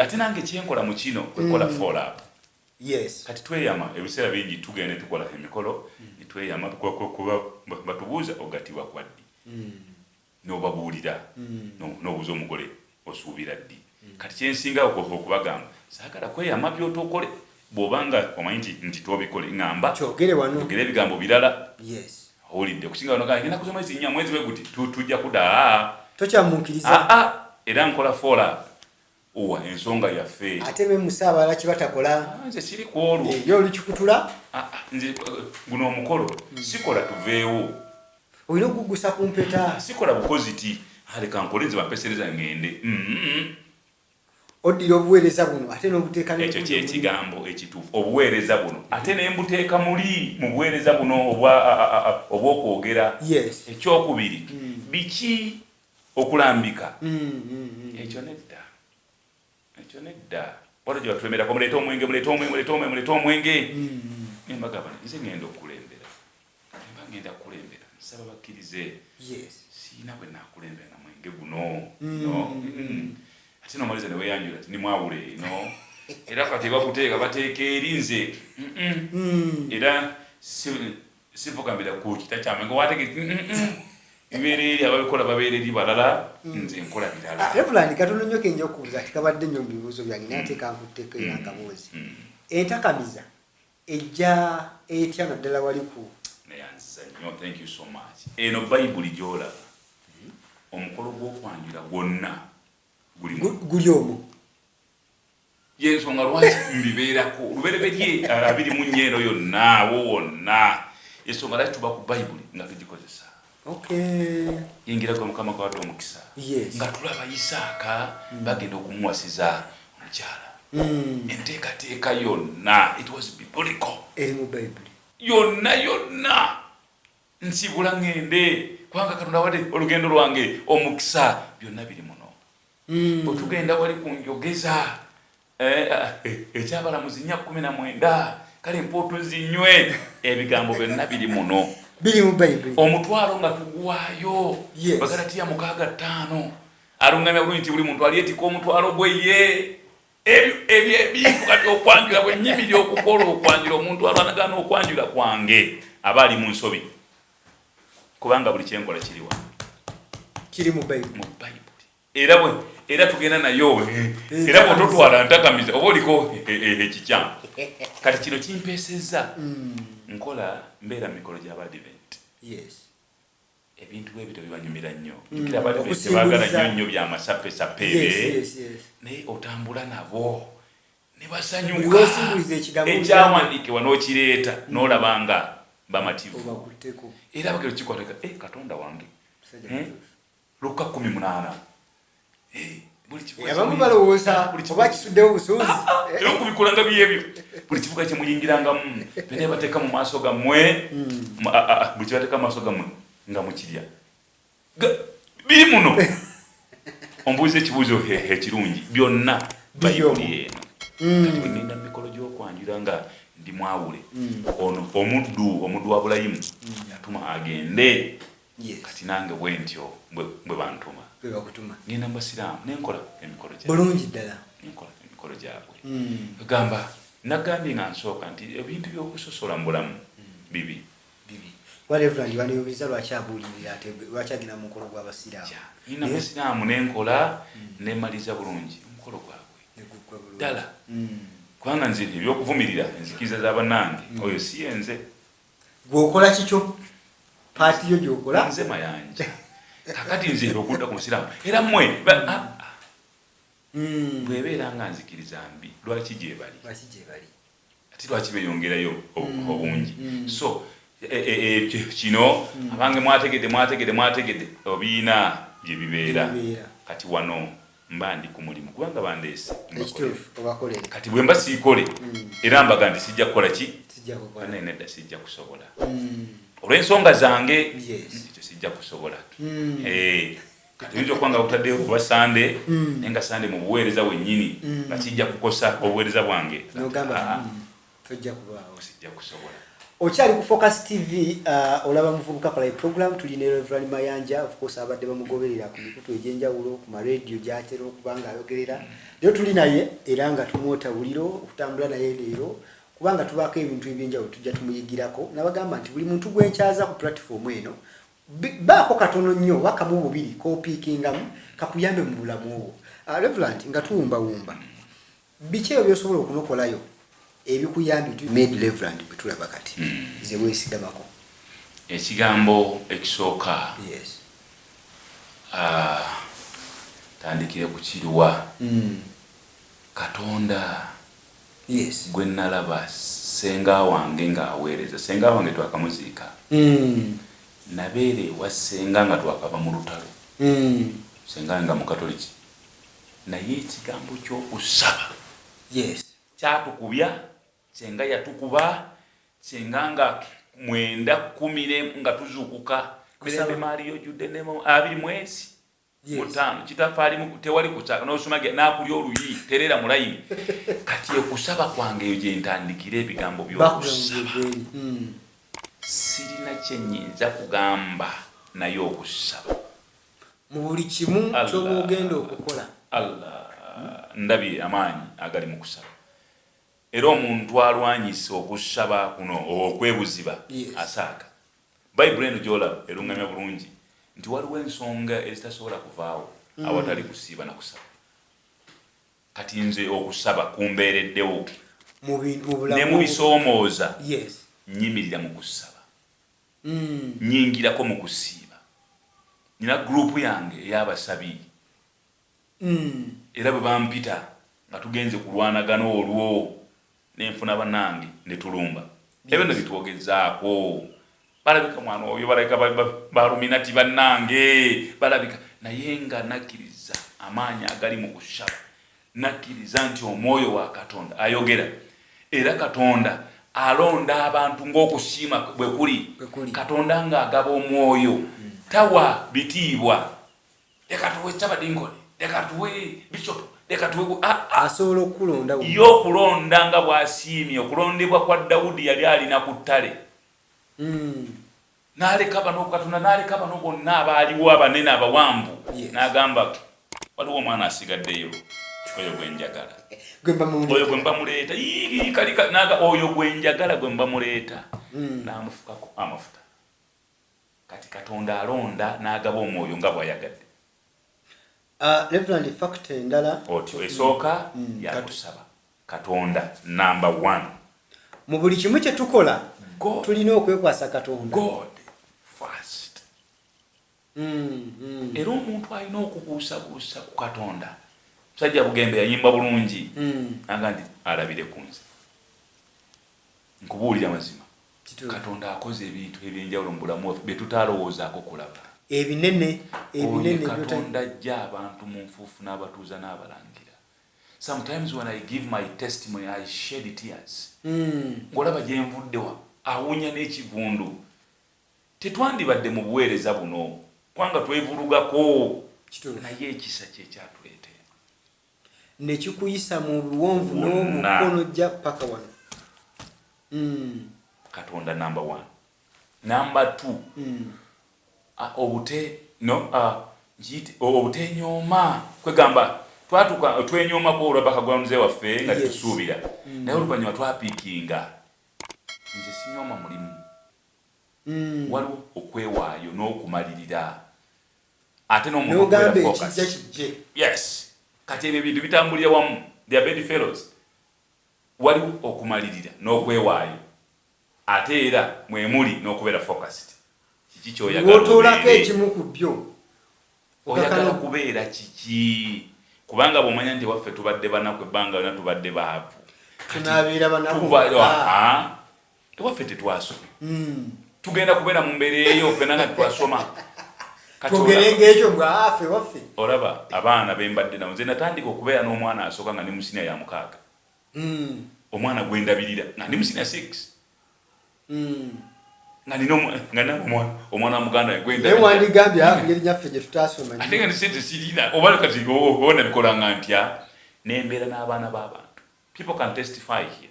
Ate nange kyenkola mu kino kwekola follow up. Kati tweyama ebiseera bingi, tugenda tukola emikolo netweyama kuba batubuuza ogatibwa kwa ddi, n'obabuulira, n'obuuza omugole osuubira ddi. Kati kyensinga okubagamba, saagala kweyama byotokole. Bw'obanga omanyi nti tobikole, ŋŋamba. Kyogere wano. Ogere ebigambo birala. Owulidde? Okusinga wano genda kuza mwezi 4, mwezi bwe guti tujja kudda. Tokyamuukiriza. Era nkola follow up owa ensonga yaffe. Ate be musaabala kibatakola. Nze siri ku olwo. Ye olukikutula. Nze guno omukolo sikola tuveewo. Olina okugusa ku mpeta. Sikola bukozi ti aleka nkole nze bampesereza ŋŋende. Oddira obuweereza buno ate n'obuteeka. Ekyo kyekigambo ekituufu, obuweereza buno ate ne mbuteeka muli mu buweereza buno obw'okwogera. Ekyokubiri, biki okulambika? Ekyo nedda, ekyo nedda. Waliwo gye batulemerako, muleete omwenge, muleete omwenge, muleete omwenge, muleete omwenge. Nembagamba, nze ŋŋenda okukulembera, mba ŋŋenda kukulembera, nsaba bakkirize. Siina bwe nakulembera na mwenge guno. No, ate nomaliza neweyanjula ti nimwawule, no era kati bakuteeka bateeka eri nze. Era sifukamira ku kita kyamwenge watege bibeera eri, ababikola babeera eri balala, nze nkola birala. Reverend, katono nnyo kenja okubuuza, ati kabadde nnyo mu bibuuzo byange, naye ate kankutteko era nkabuuzi. Entakamiza ejja etya naddala wali ku Neyanziza nnyo, thank you so much. Eno Bayibuli gyolaba, omukolo gw'okwanjula gwonna gulimu. Guli omwo. Yensonga lwaki mbibeerako lubereberye 24 eno yonna awo wonna, ensonga lwaki tuba ku Bayibuli nga tugikozesa. Yingira gwe Mukama gwawadde omukisa. Nga tulaba Isaaka bagenda okumuwasiza omukyala, enteekateeka yonna, it was biblical. Eri mu Bayibuli. Yonna yonna. Nsibula ŋŋende kubanga Katonda awadde olugendo lwange omukisa, byonna biri muno. Bwe tugenda wali ku njogeza, ekyabalamuzi 4:19, kale mpootu zinywe, ebigambo byonna biri muno. Biri mu Bayibuli. Omutwalo nga tugwayo, Bagalatiya 6:5 alungamya bulungi nti buli muntu alyetika omutwalo gwe ye. Ebyo ebintu kati okwanjula bwe nnyimiri okukola okwanjula, omuntu alwanagana okwanjula kwange aba ali mu nsobi, kubanga buli kyenkola kiriwa? Kiri mu Bayibuli. Mu Bayibuli. Era bwe era tugenda nayo, era bw'ototwala ntakamiza oba oliko ekikyamu. Kati kino kimpeesezza nkola mbeera mu mikolo gy'Abadiventi. Ebintu bwe bityo bibanyumira nnyo. Jjukira Abadiventi tebaagala nnyo nnyo bya masappesappe ebe, naye otambula nabo ne basanyuka. Ekyawandiikibwa n'okireeta n'olaba nga bamativu. Era bagenda okikwata, Katonda wange. Luka 18. Abamu balowooza oba kisuddewo busuuzi. Era okubikula nga byebyo. Buli kibuga kye muyingirangamu, byonna bateeka mu maaso gammwe, buli kye bateeka mu maaso gammwe nga mukirya. Biri muno. Ombuuza ekibuuzo ekirungi, byonna Bayibuli eno. Kati bwe ngenda mu mikolo gy'okwanjula nga ndi mwawule, ono omuddu wa Bulayimu yatuma agende. Kati nange bwe ntyo bwe bantuma. Ngenda mu basiraamu ne nkola emikolo gyabwe. Bulungi ddala. Ne nkola emikolo gyabwe. Gamba nagambye nga nsooka nti ebintu by'okusosola mu bulamu bibi. Bibi. Kuba Reverend baneyubiza lwaki abuulirira ate lwaki agenda mu mukolo gw'abasiraamu. Ngenda mu basiraamu ne nkola ne mmaliza bulungi omukolo gwabwe. Ddala. Kubanga nze ebyokuvumirira enzikiriza za bannange oyo si ye nze. Gw'okola kikyo. Paati yo gy'okola. Nze Mayanja. Kakati nze okudda ku musiraamu. Era mmwe bw'ebeera nga nzikiriza mbi lwaki gye bali? Lwaki gye bali? Ate lwaki beeyongerayo obungi? So kino abange mwategedde mwategedde mwategedde obiina gye bibeera. Kati wano mba ndi ku mulimu kubanga bandeese. Kati bwe mba siikole era mbaga nti sijja kukola ki? Nedda sijja kusobola. Olw'ensonga zange ekyo sijja kusobola. Kati oyinza okuba nga otaddeyo kuba Sande, naye nga Sande mu buweereza wennyini nga kijja kukosa obuweereza bwange. Tojja kubaawo. Sijja kusobola. Okyali ku Focus TV, olaba Muvubuka Kola program, tuli ne Reverend Mayanja, of course abadde bamugoberera ku mikutu egy'enjawulo, ku ma radio gy'atera okuba ng'ayogerera. Leero tuli naye era nga tumwota buliro okutambula naye leero, kubanga tubaako ebintu eby'enjawulo tujja tumuyigirako. Nabagamba nti buli muntu gwe nkyaza ku platform eno, baako katono nnyo oba kamu bubiri k'opiikingamu kakuyambe mu bulamu obwo. Reverend, nga tuwumbawumba, biki ebyo by'osobola okunokolayo ebikuyambye made Reverend bwe tulaba kati ze weesigamako? Ekigambo ekisooka, tandikire ku kiruwa. Katonda gwe nalaba ssenga wange ng'aweereza. Ssenga wange twakamuziika. Nabeera ewa ssenga nga twakava mu lutalo. Ssenga nga Mukatoliki. Naye ekigambo ky'okusaba kyatukubya, ssenga yatukuba, ssenga nga 9 10 nga tuzuukuka. Mirembe Maria ojjudde ne 2 mwezi. 5 kitaffe ali tewali kusaba n'osoma n'akulya oluyi terera mu layini. Kati okusaba kwange eyo gye ntandikira ebigambo by'okusaba. Sirina kye nnyinza kugamba naye okusaba. Mu buli kimu ky'oba ogenda okukola. Allah, ndabye amaanyi agali mu kusaba. Era omuntu alwanyisa okusaba kuno okwebuziba asaaga. Bayibuli eno gy'olaba erungamya bulungi nti waliwo ensonga ezitasobola kuvaawo awatali kusiiba na kusaba. Kati nze okusaba kumbeereddewo. Ne mu bisoomooza nnyimirira mu kusaba. Nnyingirako mu kusiiba. Nina gurupu yange ey'abasabi. Era bwe bampita nga tugenze kulwanagana olwo nenfuna bannange ne tulumba. Ebyo nno bitwogezaako. Balabika mwana oyo, balabika baluminati bannange, balabika. Naye nga nakkiriza amaanyi agali mu kusaba. Nakkiriza nti omwoyo wa Katonda ayogera. Era Katonda alonda abantu ng'okusiima bwe kuli. Katonda ng'agaba omwoyo tawa bitiibwa. Leka tuwe Ssabadinkoni, leka tuwe Bishop, leka tuwe asobola okulonda. Ye okulonda nga bw'asiimye. Okulondebwa kwa Dawudi yali alina ku ttale. N'aleka bano Katonda n'aleka bano bonna abaaliwo abanene abawanvu. N'agamba waliwo omwana asigaddeyo. Oyo gwenjagala, oyo gwe mba muleeta. Kalika oyo gwenjagala, gwe mba muleeta, n'amufukako amafuta. Kati Katonda alonda n'agaba omwoyo nga bw'ayagadde. Reverend, factor endala. Otyo esooka yakusaba Katonda, number one. Mu buli kimu kye tukola tulina okwekwasa Katonda. God first. Era omuntu alina okubuusabuusa ku Katonda, musajja Bugembe yayimba bulungi, aga nti alabire ku nze. Nkubuulira mazima, Katonda akoze ebintu ebyenjawulo mu bulamu bwaffe bye tutalowoozaako kulaba. Ebinene, ebinene. Katonda ajja abantu mu nfuufu n'abatuuza n'abalangira. Sometimes when I give my testimony, I shed tears, ng'olaba gyenvuddewa, awunya n'ekivundu. Tetwandibadde mu buweereza buno kubanga twevulugako, naye ekisa kyekyatuleetera. Nekikuyisa mu buwonvu n'omukono jja paka wano. Katonda number one. Number two, obute no nkiyite obutenyooma. Kwegamba twatuka twenyoomako olwa backgrounds waffe nga tetusuubira, naye oluvannyuma twapiikinga. Nze sinyooma mulimu. Waliwo okwewaayo n'okumalirira, ate n'omuntu ekijja kijje. Yes, kati ebyo ebintu bitambulira wamu, they are bedfellows. Waliwo okumalirira n'okwewaayo, ate era mwemuli n'okubeera focused. Kiki kyoyagala? Ekimu ku byo. Oyagala kubeera kiki? Kubanga bwomanya nti waffe tubadde banaku, ebbanga yona tubadde baavu, tunabeera banaku. Ewaffe tetwasoma, tugenda kubeera mu mbeera eyo ffena nga tetwasoma. Twogerenga ekyo bwafe waffe. Olaba abaana bembadde nabo, nze natandika okubeera n'omwana asooka nga ndi mu siniya ya 6. Omwana gwendabirira nga ndi mu siniya 6, nga nina nga nina omwana wa muganda we naye wandigambye engeri nyaffe gye tutasoma. Ate nga sente sirina, oba kati oba nabikolanga ntya? Nembeera n'abaana b'abantu. People can testify here,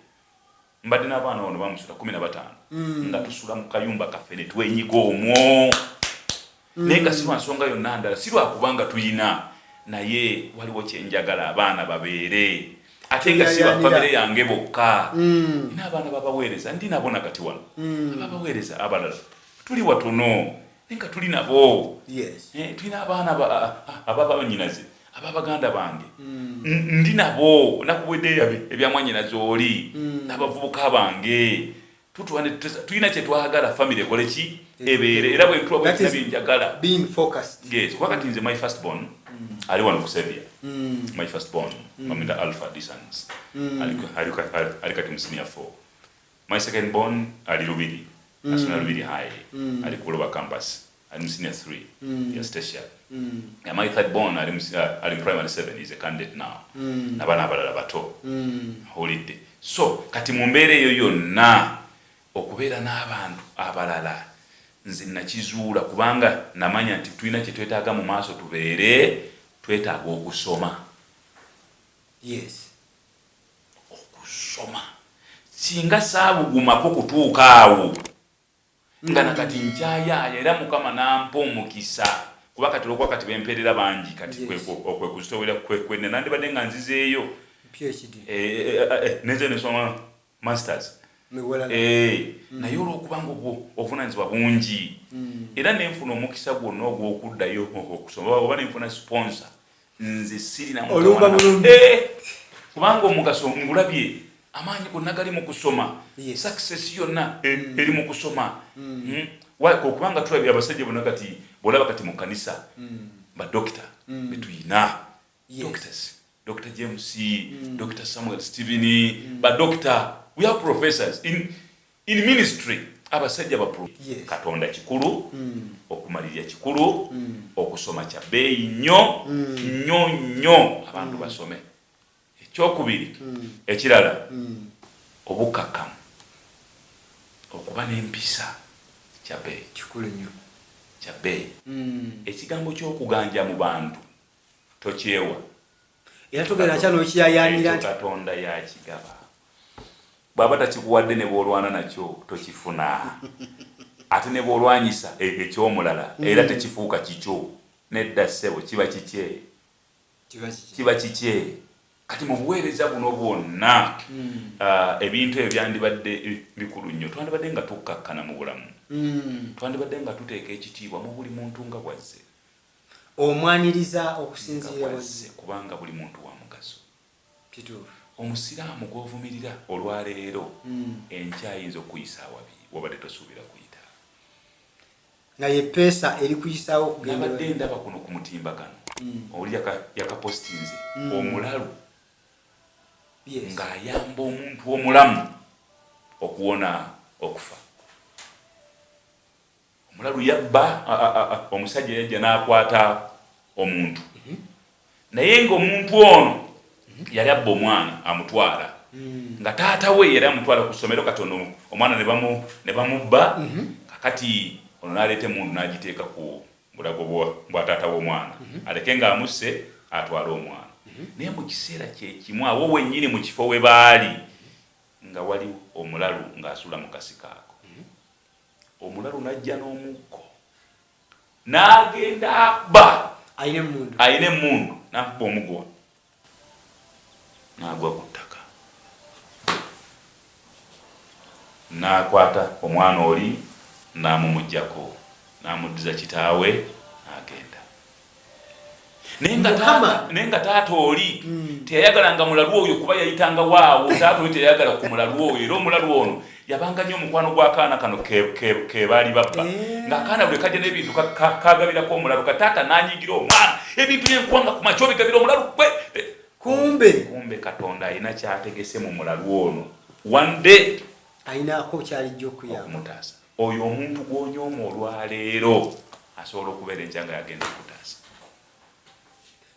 mbadde n'abaana wano bamusula 15, nga tusula mu kayumba kaffe ne twenyiga omwo, naye nga si lwa nsonga yonna ndala, si lwakubanga tuyina, naye waliwo kyenjagala abaana babeere, ate nga si bafamire yange bokka. Nina abaana babaweereza, ndi nabo nakati wano, ababaweereza abalala tuli watono, naye nga tuli nabo. Tulina abaana ababanyinaze, ababaganda bange, ndi nabo. Nakubwedde ebyamwanyinaze oli n'abavubuka bange, tutuwa ne tulina kyetwagala family ekole ki, ebeere. Era bwe ntula That bwe is byenjagala. being focused. Yes, kuba kati nze my first born ali wano ku Xavier. My first born bamwita Alpha Disans, ali kati mu senior 4. My second born ali Lubiri, asomera Lubiri High, ali ku Buloba campus, ali mu senior 3 ya Statia. Yeah, my third born ali mu primary 7, is a candidate now. N'abaana abalala bato. Holiday. So kati mu mbeera eyo yonna, okubeera n'abantu abalala, nze nakizuula kubanga namanya nti tulina kye twetaaga mu maaso, tubeere twetaaga okusoma. Okusoma, singa saabugumako kutuuka awo nga nakati nkyayaaya, era Mukama nampa omukisa, kuba kati olwokuba kati bempeerera bangi kati okwe kuzitowera kwene nandibadde nga nzizeeyo. PhD. Nenze nesoma masters. Miwalala. Naye olwokubanga obwo obuvunanyizibwa bungi, era nenfuna omukisa gwonna ogw'okuddayo okusoma, oba nenfuna sponsor, nze sirina Olumba mutawaana. bulungi. Kubanga omugaso ngulabye, amaanyi gonna gali mu kusoma. Success yonna eri mu kusoma. Okubanga tulabye abasajja bonna kati, bwolaba kati mu kanisa badokita betuyina, doctors, Dr James, Dr Samuel Stephen, badokita, we have professors in ministry, abasajja ba Katonda kikulu, okumalirya kikulu, okusoma kya bbeeyi nnyo nnyo nnyo. Abantu basome. Ekyokubiri ekirala, obukakamu, okuba n'empisa kya bbeeyi. Kikulu nnyo. Kya bbeeyi. Ekigambo ky'okuganja mu bantu tokyewa. Era togenda kya n'okiyayaanira Ekyo nti Katonda yakigaba. Bw'aba takikuwadde, ne bw'olwana nakyo tokifuna, ate ne bw'olwanyisa eky'omulala era tekifuuka kikyo. Nedda ssebo, kiba kikye. Kiba kiki? Kiba kikye. Kati mu buweereza buno bwonna, ebintu ebyo byandibadde bikulu nnyo. Twandibadde nga tukkakkana mu bulamu, twandibadde nga tuteeka ekitiibwa mu buli muntu nga bwazze. Omwaniriza Nga okusinziira bwazze, kubanga buli muntu wa mugaso. Kituufu. Omusiraamu gw'ovumirira olwaleero, enkya ayinza okuyisa awabi wabadde tosuubira kuyita. Nga ye peesa eri kuyisaawo okugenda. Nabadde ndaba kuno ku mutimbagano, oli yakapostinze omulalu ng'ayamba omuntu omulamu okuwona okufa. Omulalu yabba, omusajja yajja n'akwata omuntu, naye ng'omuntu ono yali abba omwana amutwala, nga taata we yali amutwala ku ssomero. Kati ono omwana ne bamubba. Kakati ono n'aleeta emundu n'agiteeka ku bulago bwa taata w'omwana, aleke ng'amusse atwale omwana. Naye mu kiseera kyekimu awo wennyini mu kifo we baali nga wali omulalu ng'asula mu kasiko ako. Omulalu n'ajja n'omuggo n'agenda abba. Ayina emundu. Ayina emundu, n'akuba omuggo n'agwa ku ttaka, n'akwata omwana oli n'amumuggyako n'amuddiza kitaawe n'agenda. Naye nga taata oli teyayagalanga mulalu oyo, kuba yayitanga waawo. Taata oli teyayagala ku mulalu oyo, era omulalu ono yabanga nnyo omukwano gw'akaana kano ke baali babba, ng'akaana bwe kajja n'ebintu kagabirako omulalu. Ka taata n'anyigira omwana, ebintu byenkuwanga ku makya obigabira omulalu gwe. Kumbe. Kumbe Katonda alina kyategese mu mulalu ono one day. Ayinako kyalijja okuyamba. Okumutaasa. Oyo omuntu gw'onyooma olwaleero asobola okubeera enkya nga yagenda okutaasa.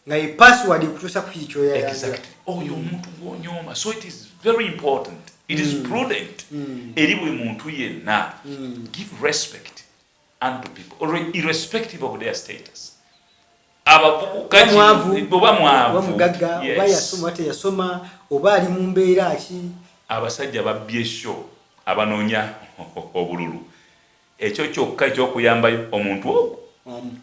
Nga ye password ekutuusa ku kiri kyoyayanja. Exactly, oyo omuntu gw'onyooma. So it is very important, it is prudent eri buli muntu yenna, give respect unto people or irrespective of their status. Abavubuka, Oba mwavu, oba mwavu, oba mugagga, oba yasoma oba teyasoma, oba ali mu mbeera ki. Abasajja babbye show, abanoonya obululu. Ekyo kyokka ekyokuyambayo omuntu ogwo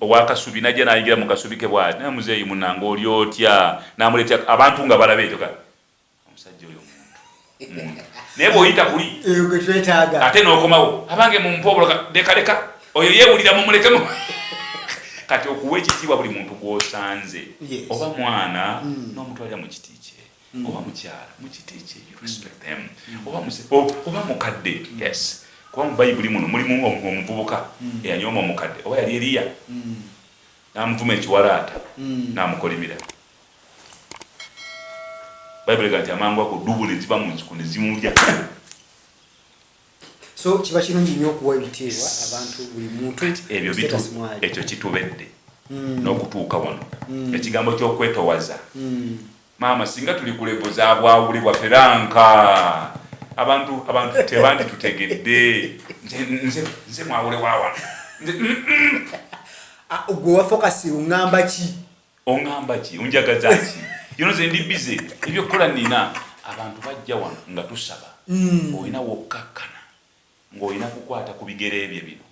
owakasubi najja nayingira mu kasubi ke bwati, naye muzeeyi munange oli otya, namuleetera abantu nga balaba ekyo. Ka omusajja oyo muntu muntu. Naye bw'oyita kuli Eyo gwe twetaaga. Ate n'okomawo, abange mumpe obuloka, leka leka, oyo yeewulira, mumulekemu. Kati okuwa ekitiibwa buli muntu gw'osanze, oba mwana n'omutwalira mu kiti kye, oba mukyala mu kiti kye, you respect them, oba mukadde, yes, kuba mu Bayibuli muno mulimu omuvubuka eyanyooma omukadde, oba yali Eriya, n'amuvuma ekiwalaata, n'amukolimira. Bayibuli ega nti amangu ago ddubu ne ziva mu nsiko ne zimulya. So kiba kirungi nnyo okuwa ebitiibwa abantu, buli muntu ebyo status mwali. Ekyo kitubedde n'okutuuka wano, ekigambo ky'okwetowaza. Maama, singa tuli ku level za bwawule bwaffe, rank, abantu tebanditutegedde. Nze mwawule wa wano. Ah, gwe wa Focus, oŋŋamba ki? Oŋŋamba ki? Onjagaza ki? Yono nze ndi busy, ebyokukola nina. Abantu bajja wano nga tusaba, olina wokkakkana ng'olina kukwata ku bigere bye bino,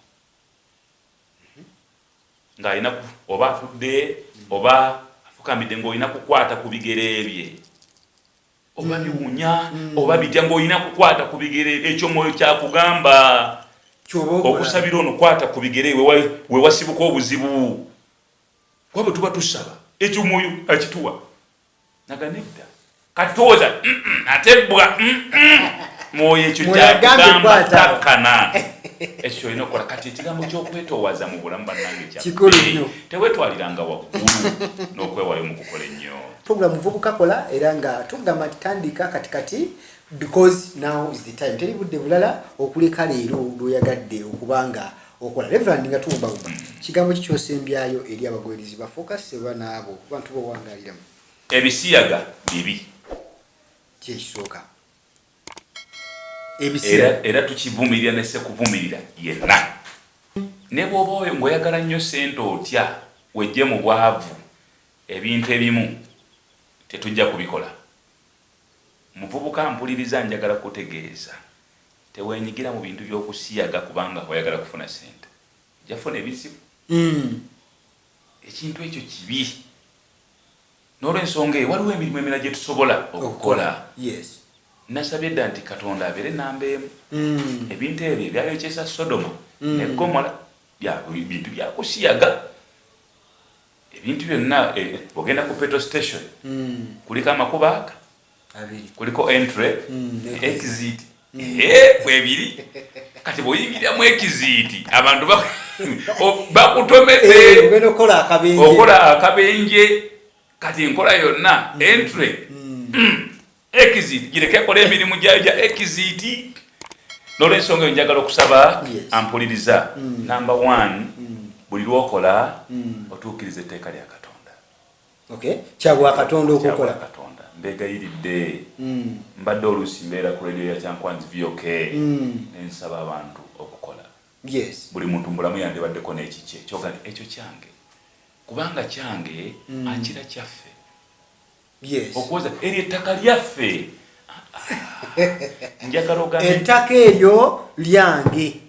ng'alina oba atudde oba afukamidde, ng'olina kukwata ku bigere bye, oba biwunya oba bitya, ng'olina kukwata ku bigere. Ekyo mwoyo kyakugamba. Kyoba okola. Okusabira ono, kwata ku bigere we wasibuka obuzibu, kuba bwe tuba tusaba ekyo mwoyo akituwa. Naga nedda, kati towooza, ate bwa mwoyo ekyo Mwoyo agambye kyakugamba kwata. Takkana, ekyo kyolina okukola. Kati ekigambo ky'okwetoowaza mu bulamu, bannange, kya Kikulu bbeeyi. nnyo. Teweetwaliranga waggulu n'okwewaayo mu kukola ennyo. Program Muvubuka Kola, era nga tugamba nti tandika kati kati, because now is the time. Teri budde bulala okuleka leero lwoyagadde okuba nga okola. Reverend, nga tuwumbawumba, kigambo ki kyosembyayo eri abagoberezi ba Focus oba n'abo bantu bowangaliramu? Ebisiyaga bibi. Kyekisooka. Era, Ebisiyaga. Era tukivumirira ne sekuvumirira yenna. Ne bw'oba oyo ng'oyagala nnyo ssente otya, wejje mu bwavu, ebintu ebimu tetujja kubikola. Muvubuka mpuliriza, njagala kutegeeza, teweenyigira mu bintu by'okusiyaga kubanga oyagala kufuna ssente, ojja kufuna ebizibu. Ekintu ekyo kibi. N'olwensonga eyo waliwo emirimu emirala gye tusobola okukola. Yes. Nasabye dda nti Katonda abeere namba emu. Ebintu ebyo ebyayokyesa Sodoma ne Gomora bintu byakusiyaga. Ebintu byonna, ogenda ku petrol station, kuliko amakubo aga abiri, kuliko entry, exit, kwebiri. Kati bw'oyingiriramu exit, abantu bakutomedde. Ogenda okukola akabenje. Okola akabenje. Kati enkola yonna, entry, exit, gireke ekola emirimu gyayo gya exit. N'olwensonga eyo njagala okusaba ampuliriza, number one, buli lwokola otuukiriza etteeka lya Katonda. Okay, kyabwa Katonda okukola. Kyabwa Katonda. Mbegayiridde, mbadde oluusi mbeera ku radio ya Kyankwanzi VOK, nensaba abantu okukola. Buli muntu mubulamu yandibaddeko n'ekikye kyoga nti ekyo kyange, kubanga kyange akira kyaffe. Okuwoza eryo ettaka lyaffe, njagala ogambe ettaka eryo lyange.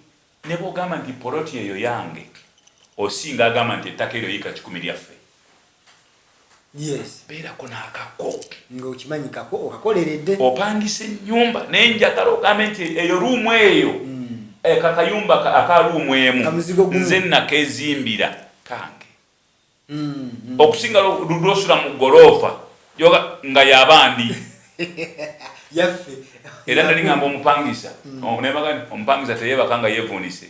Ne bwogamba nti poloti eyo yange, osinga agamba nti ettaka eryo yiika 100 lyaffe. Beerako n'akako. Ng'okimanyi kako okakoleredde. Opangisa ennyumba, naye njagala ogambe nti eyo room eyo, kakayumba aka room emu, Kamuzigo gumu. nze nakezimbira kange, okusinga lwosula mu goloofa yoga nga yabandi. Yaffe. Era nali ngamba omupangisa, nebaga nti omupangisa teyebaka nga yeevunise.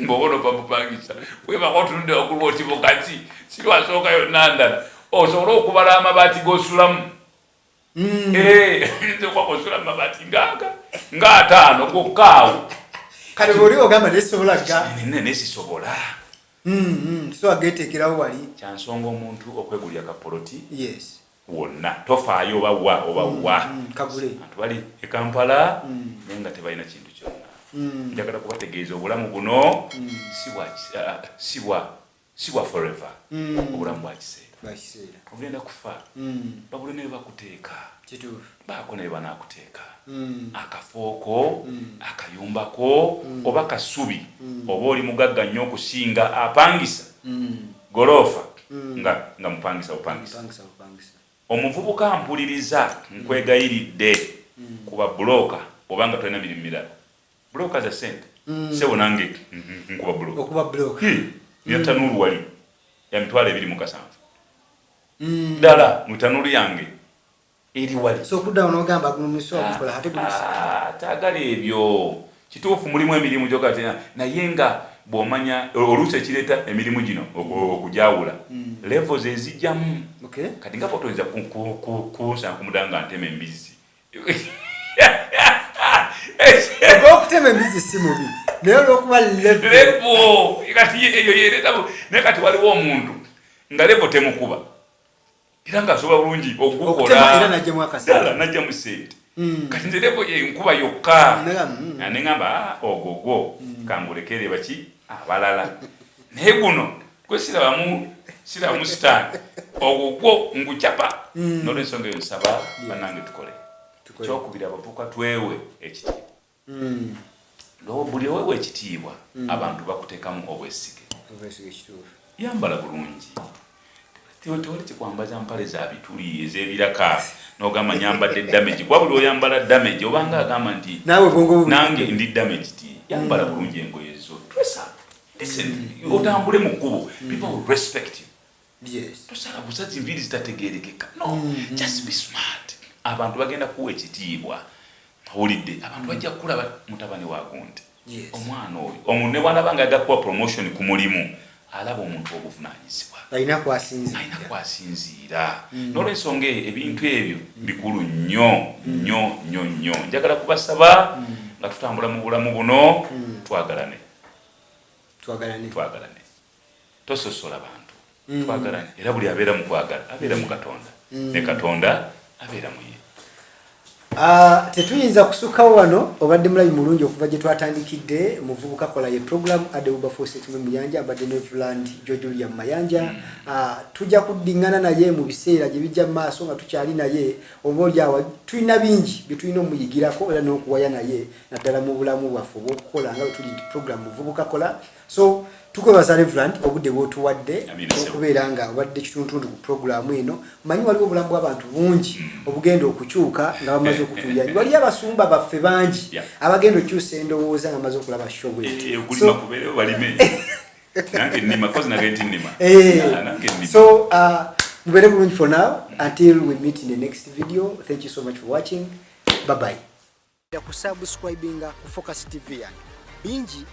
Bw'oba onopa mupangisa, webaka otunudde waggulu oti bukazi sirwasooka yonna ndala osobole okubala amabaati g'osulamu. Nze kwaka osula mu mabaati ngaaga nga 50 gokka awo. Kale bw'oli ogamba nesobola ga Nesisobola. So ageteekerawo wali. Kyansonga omuntu okwegulira kapoloti wonna, tofaayo oba wa oba wa. Kagule. Abantu bali e Kampala naye nga tebalina kintu kyonna. Njagala kubategeeza obulamu buno si bwa forever, obulamu bwa kiseera. Bwa kiseera. Ogenda kufa, babule ne bakuteeka. Baako ne banaakuteeka akafooko, akayumbako oba kasubi, oba oli mugagga nnyo okusinga apangisa goloofa nga mupangisa bupangisa. Pangisa bupangisa. Omuvubuka mpuliriza, nkwegayiridde, kuba bulooka obanga tolina mirimu mirala. Bulooka za sente, sebo, nange nkuba bulooka. Okuba block. Nina tanuulu wali ya 270,000 ddala mu tanuulu yange eri wali. So okuddawo n'ogamba guno muliso wagukola ate guno Ah, taagala ebyo. Kituufu mulimu emirimu gyokati, naye nga bw'omanya oluusi ekireeta emirimu gino okugyawula, levels ezijjamu. Kati nga bwotoyinza kunsanga ku mudaala nga ntema embizzi. Ogwokutema embizi si mubi, naye olwokuba level. Level kati eyo yereeta, naye kati waliwo omuntu nga level temukuba era ng'asobola bulungi Okutema era ogukola n'aggyamu akasente. Ddala n'aggyamu sente. Kati nze level yenkuba yokka. Neŋamba, "Ah, ogwo gwo kangulekere baki abalala, naye guno gwe sirabamu sitaani, ogwo gwo ngucapa." N'olwensonga eyo nsaba bannange tukole. Tukole. Ekyokubiri, abavubuka twewe ekitiibwa. Buli owewa ekitiibwa, abantu bakuteekamu obwesige. Obwesige, kituufu. Yambala bulungi. Tewali kikwambaza mpale za bituli ez'ebiraka n'ogamba nyambadde damage, kuba buli oyambala damage obanga agamba nti naawe bwongo bubi. Nange ndi damaged. Yambala bulungi engoye zo, dress up decently, otambule mu kkubo, people will respect you. Tosala busazi nviiri zitategerekeka, no, just be smart. Abantu bagenda kuwa ekitiibwa. Owulidde, abantu bajja kukulaba mutabani wa gundi, omwana oyo. Omuntu ne bwanaba nga ayagala kuwa promotion ku mulimu, alaba omuntu obuvunanyizibwa. Alina kwasinziira. Alina kwasinziira. N'olwensonga eyo ebintu ebyo bikulu nnyo nnyo nnyo nnyo. Njagala kubasaba nga tutambula mu bulamu buno, twagalane. Twagalane. Twagalane, tososola bantu, twagalane. Era buli abeera mu kwagala abeera mu Katonda, ne Katonda abeera mu ye. Ah, tetuyinza kusukkawo wano. Obadde mulabi mulungi okuva gye twatandikidde. Muvubuka Kola ye program, ade Wilberforce Muyanja abadde ne Reverend George William Mayanja. Ah, tujja kuddiŋŋana naye mu biseera gye bijja mu maaso nga tukyali naye, oba oli awo tulina bingi bye tulina omuyigirako era n'okuwaya naye, naddala mu bulamu bwaffe obw'okukola, nga bwe tuli nti program Muvubuka Kola. So tukwebaza, Reverend, obudde bwotuwadde Amina, sir. okubeera nga obadde kitundutundu ku puroguramu eno. Manyi waliwo obulamu bw'abantu bungi obugenda okukyuka nga bamaze okutuulira. Waliyo abasumba baffe bangi abagenda okukyusa endowooza nga bamaze okulaba show bweti. Okulima kubeerewo, balime. Nange nnima, kozi nange nti nnima. Ah, nange nnima. So mubeere bulungi for now until we meet in the next video. Thank you so much for watching. Bye bye. Kusubscribinga ku Focus TV yange bingi.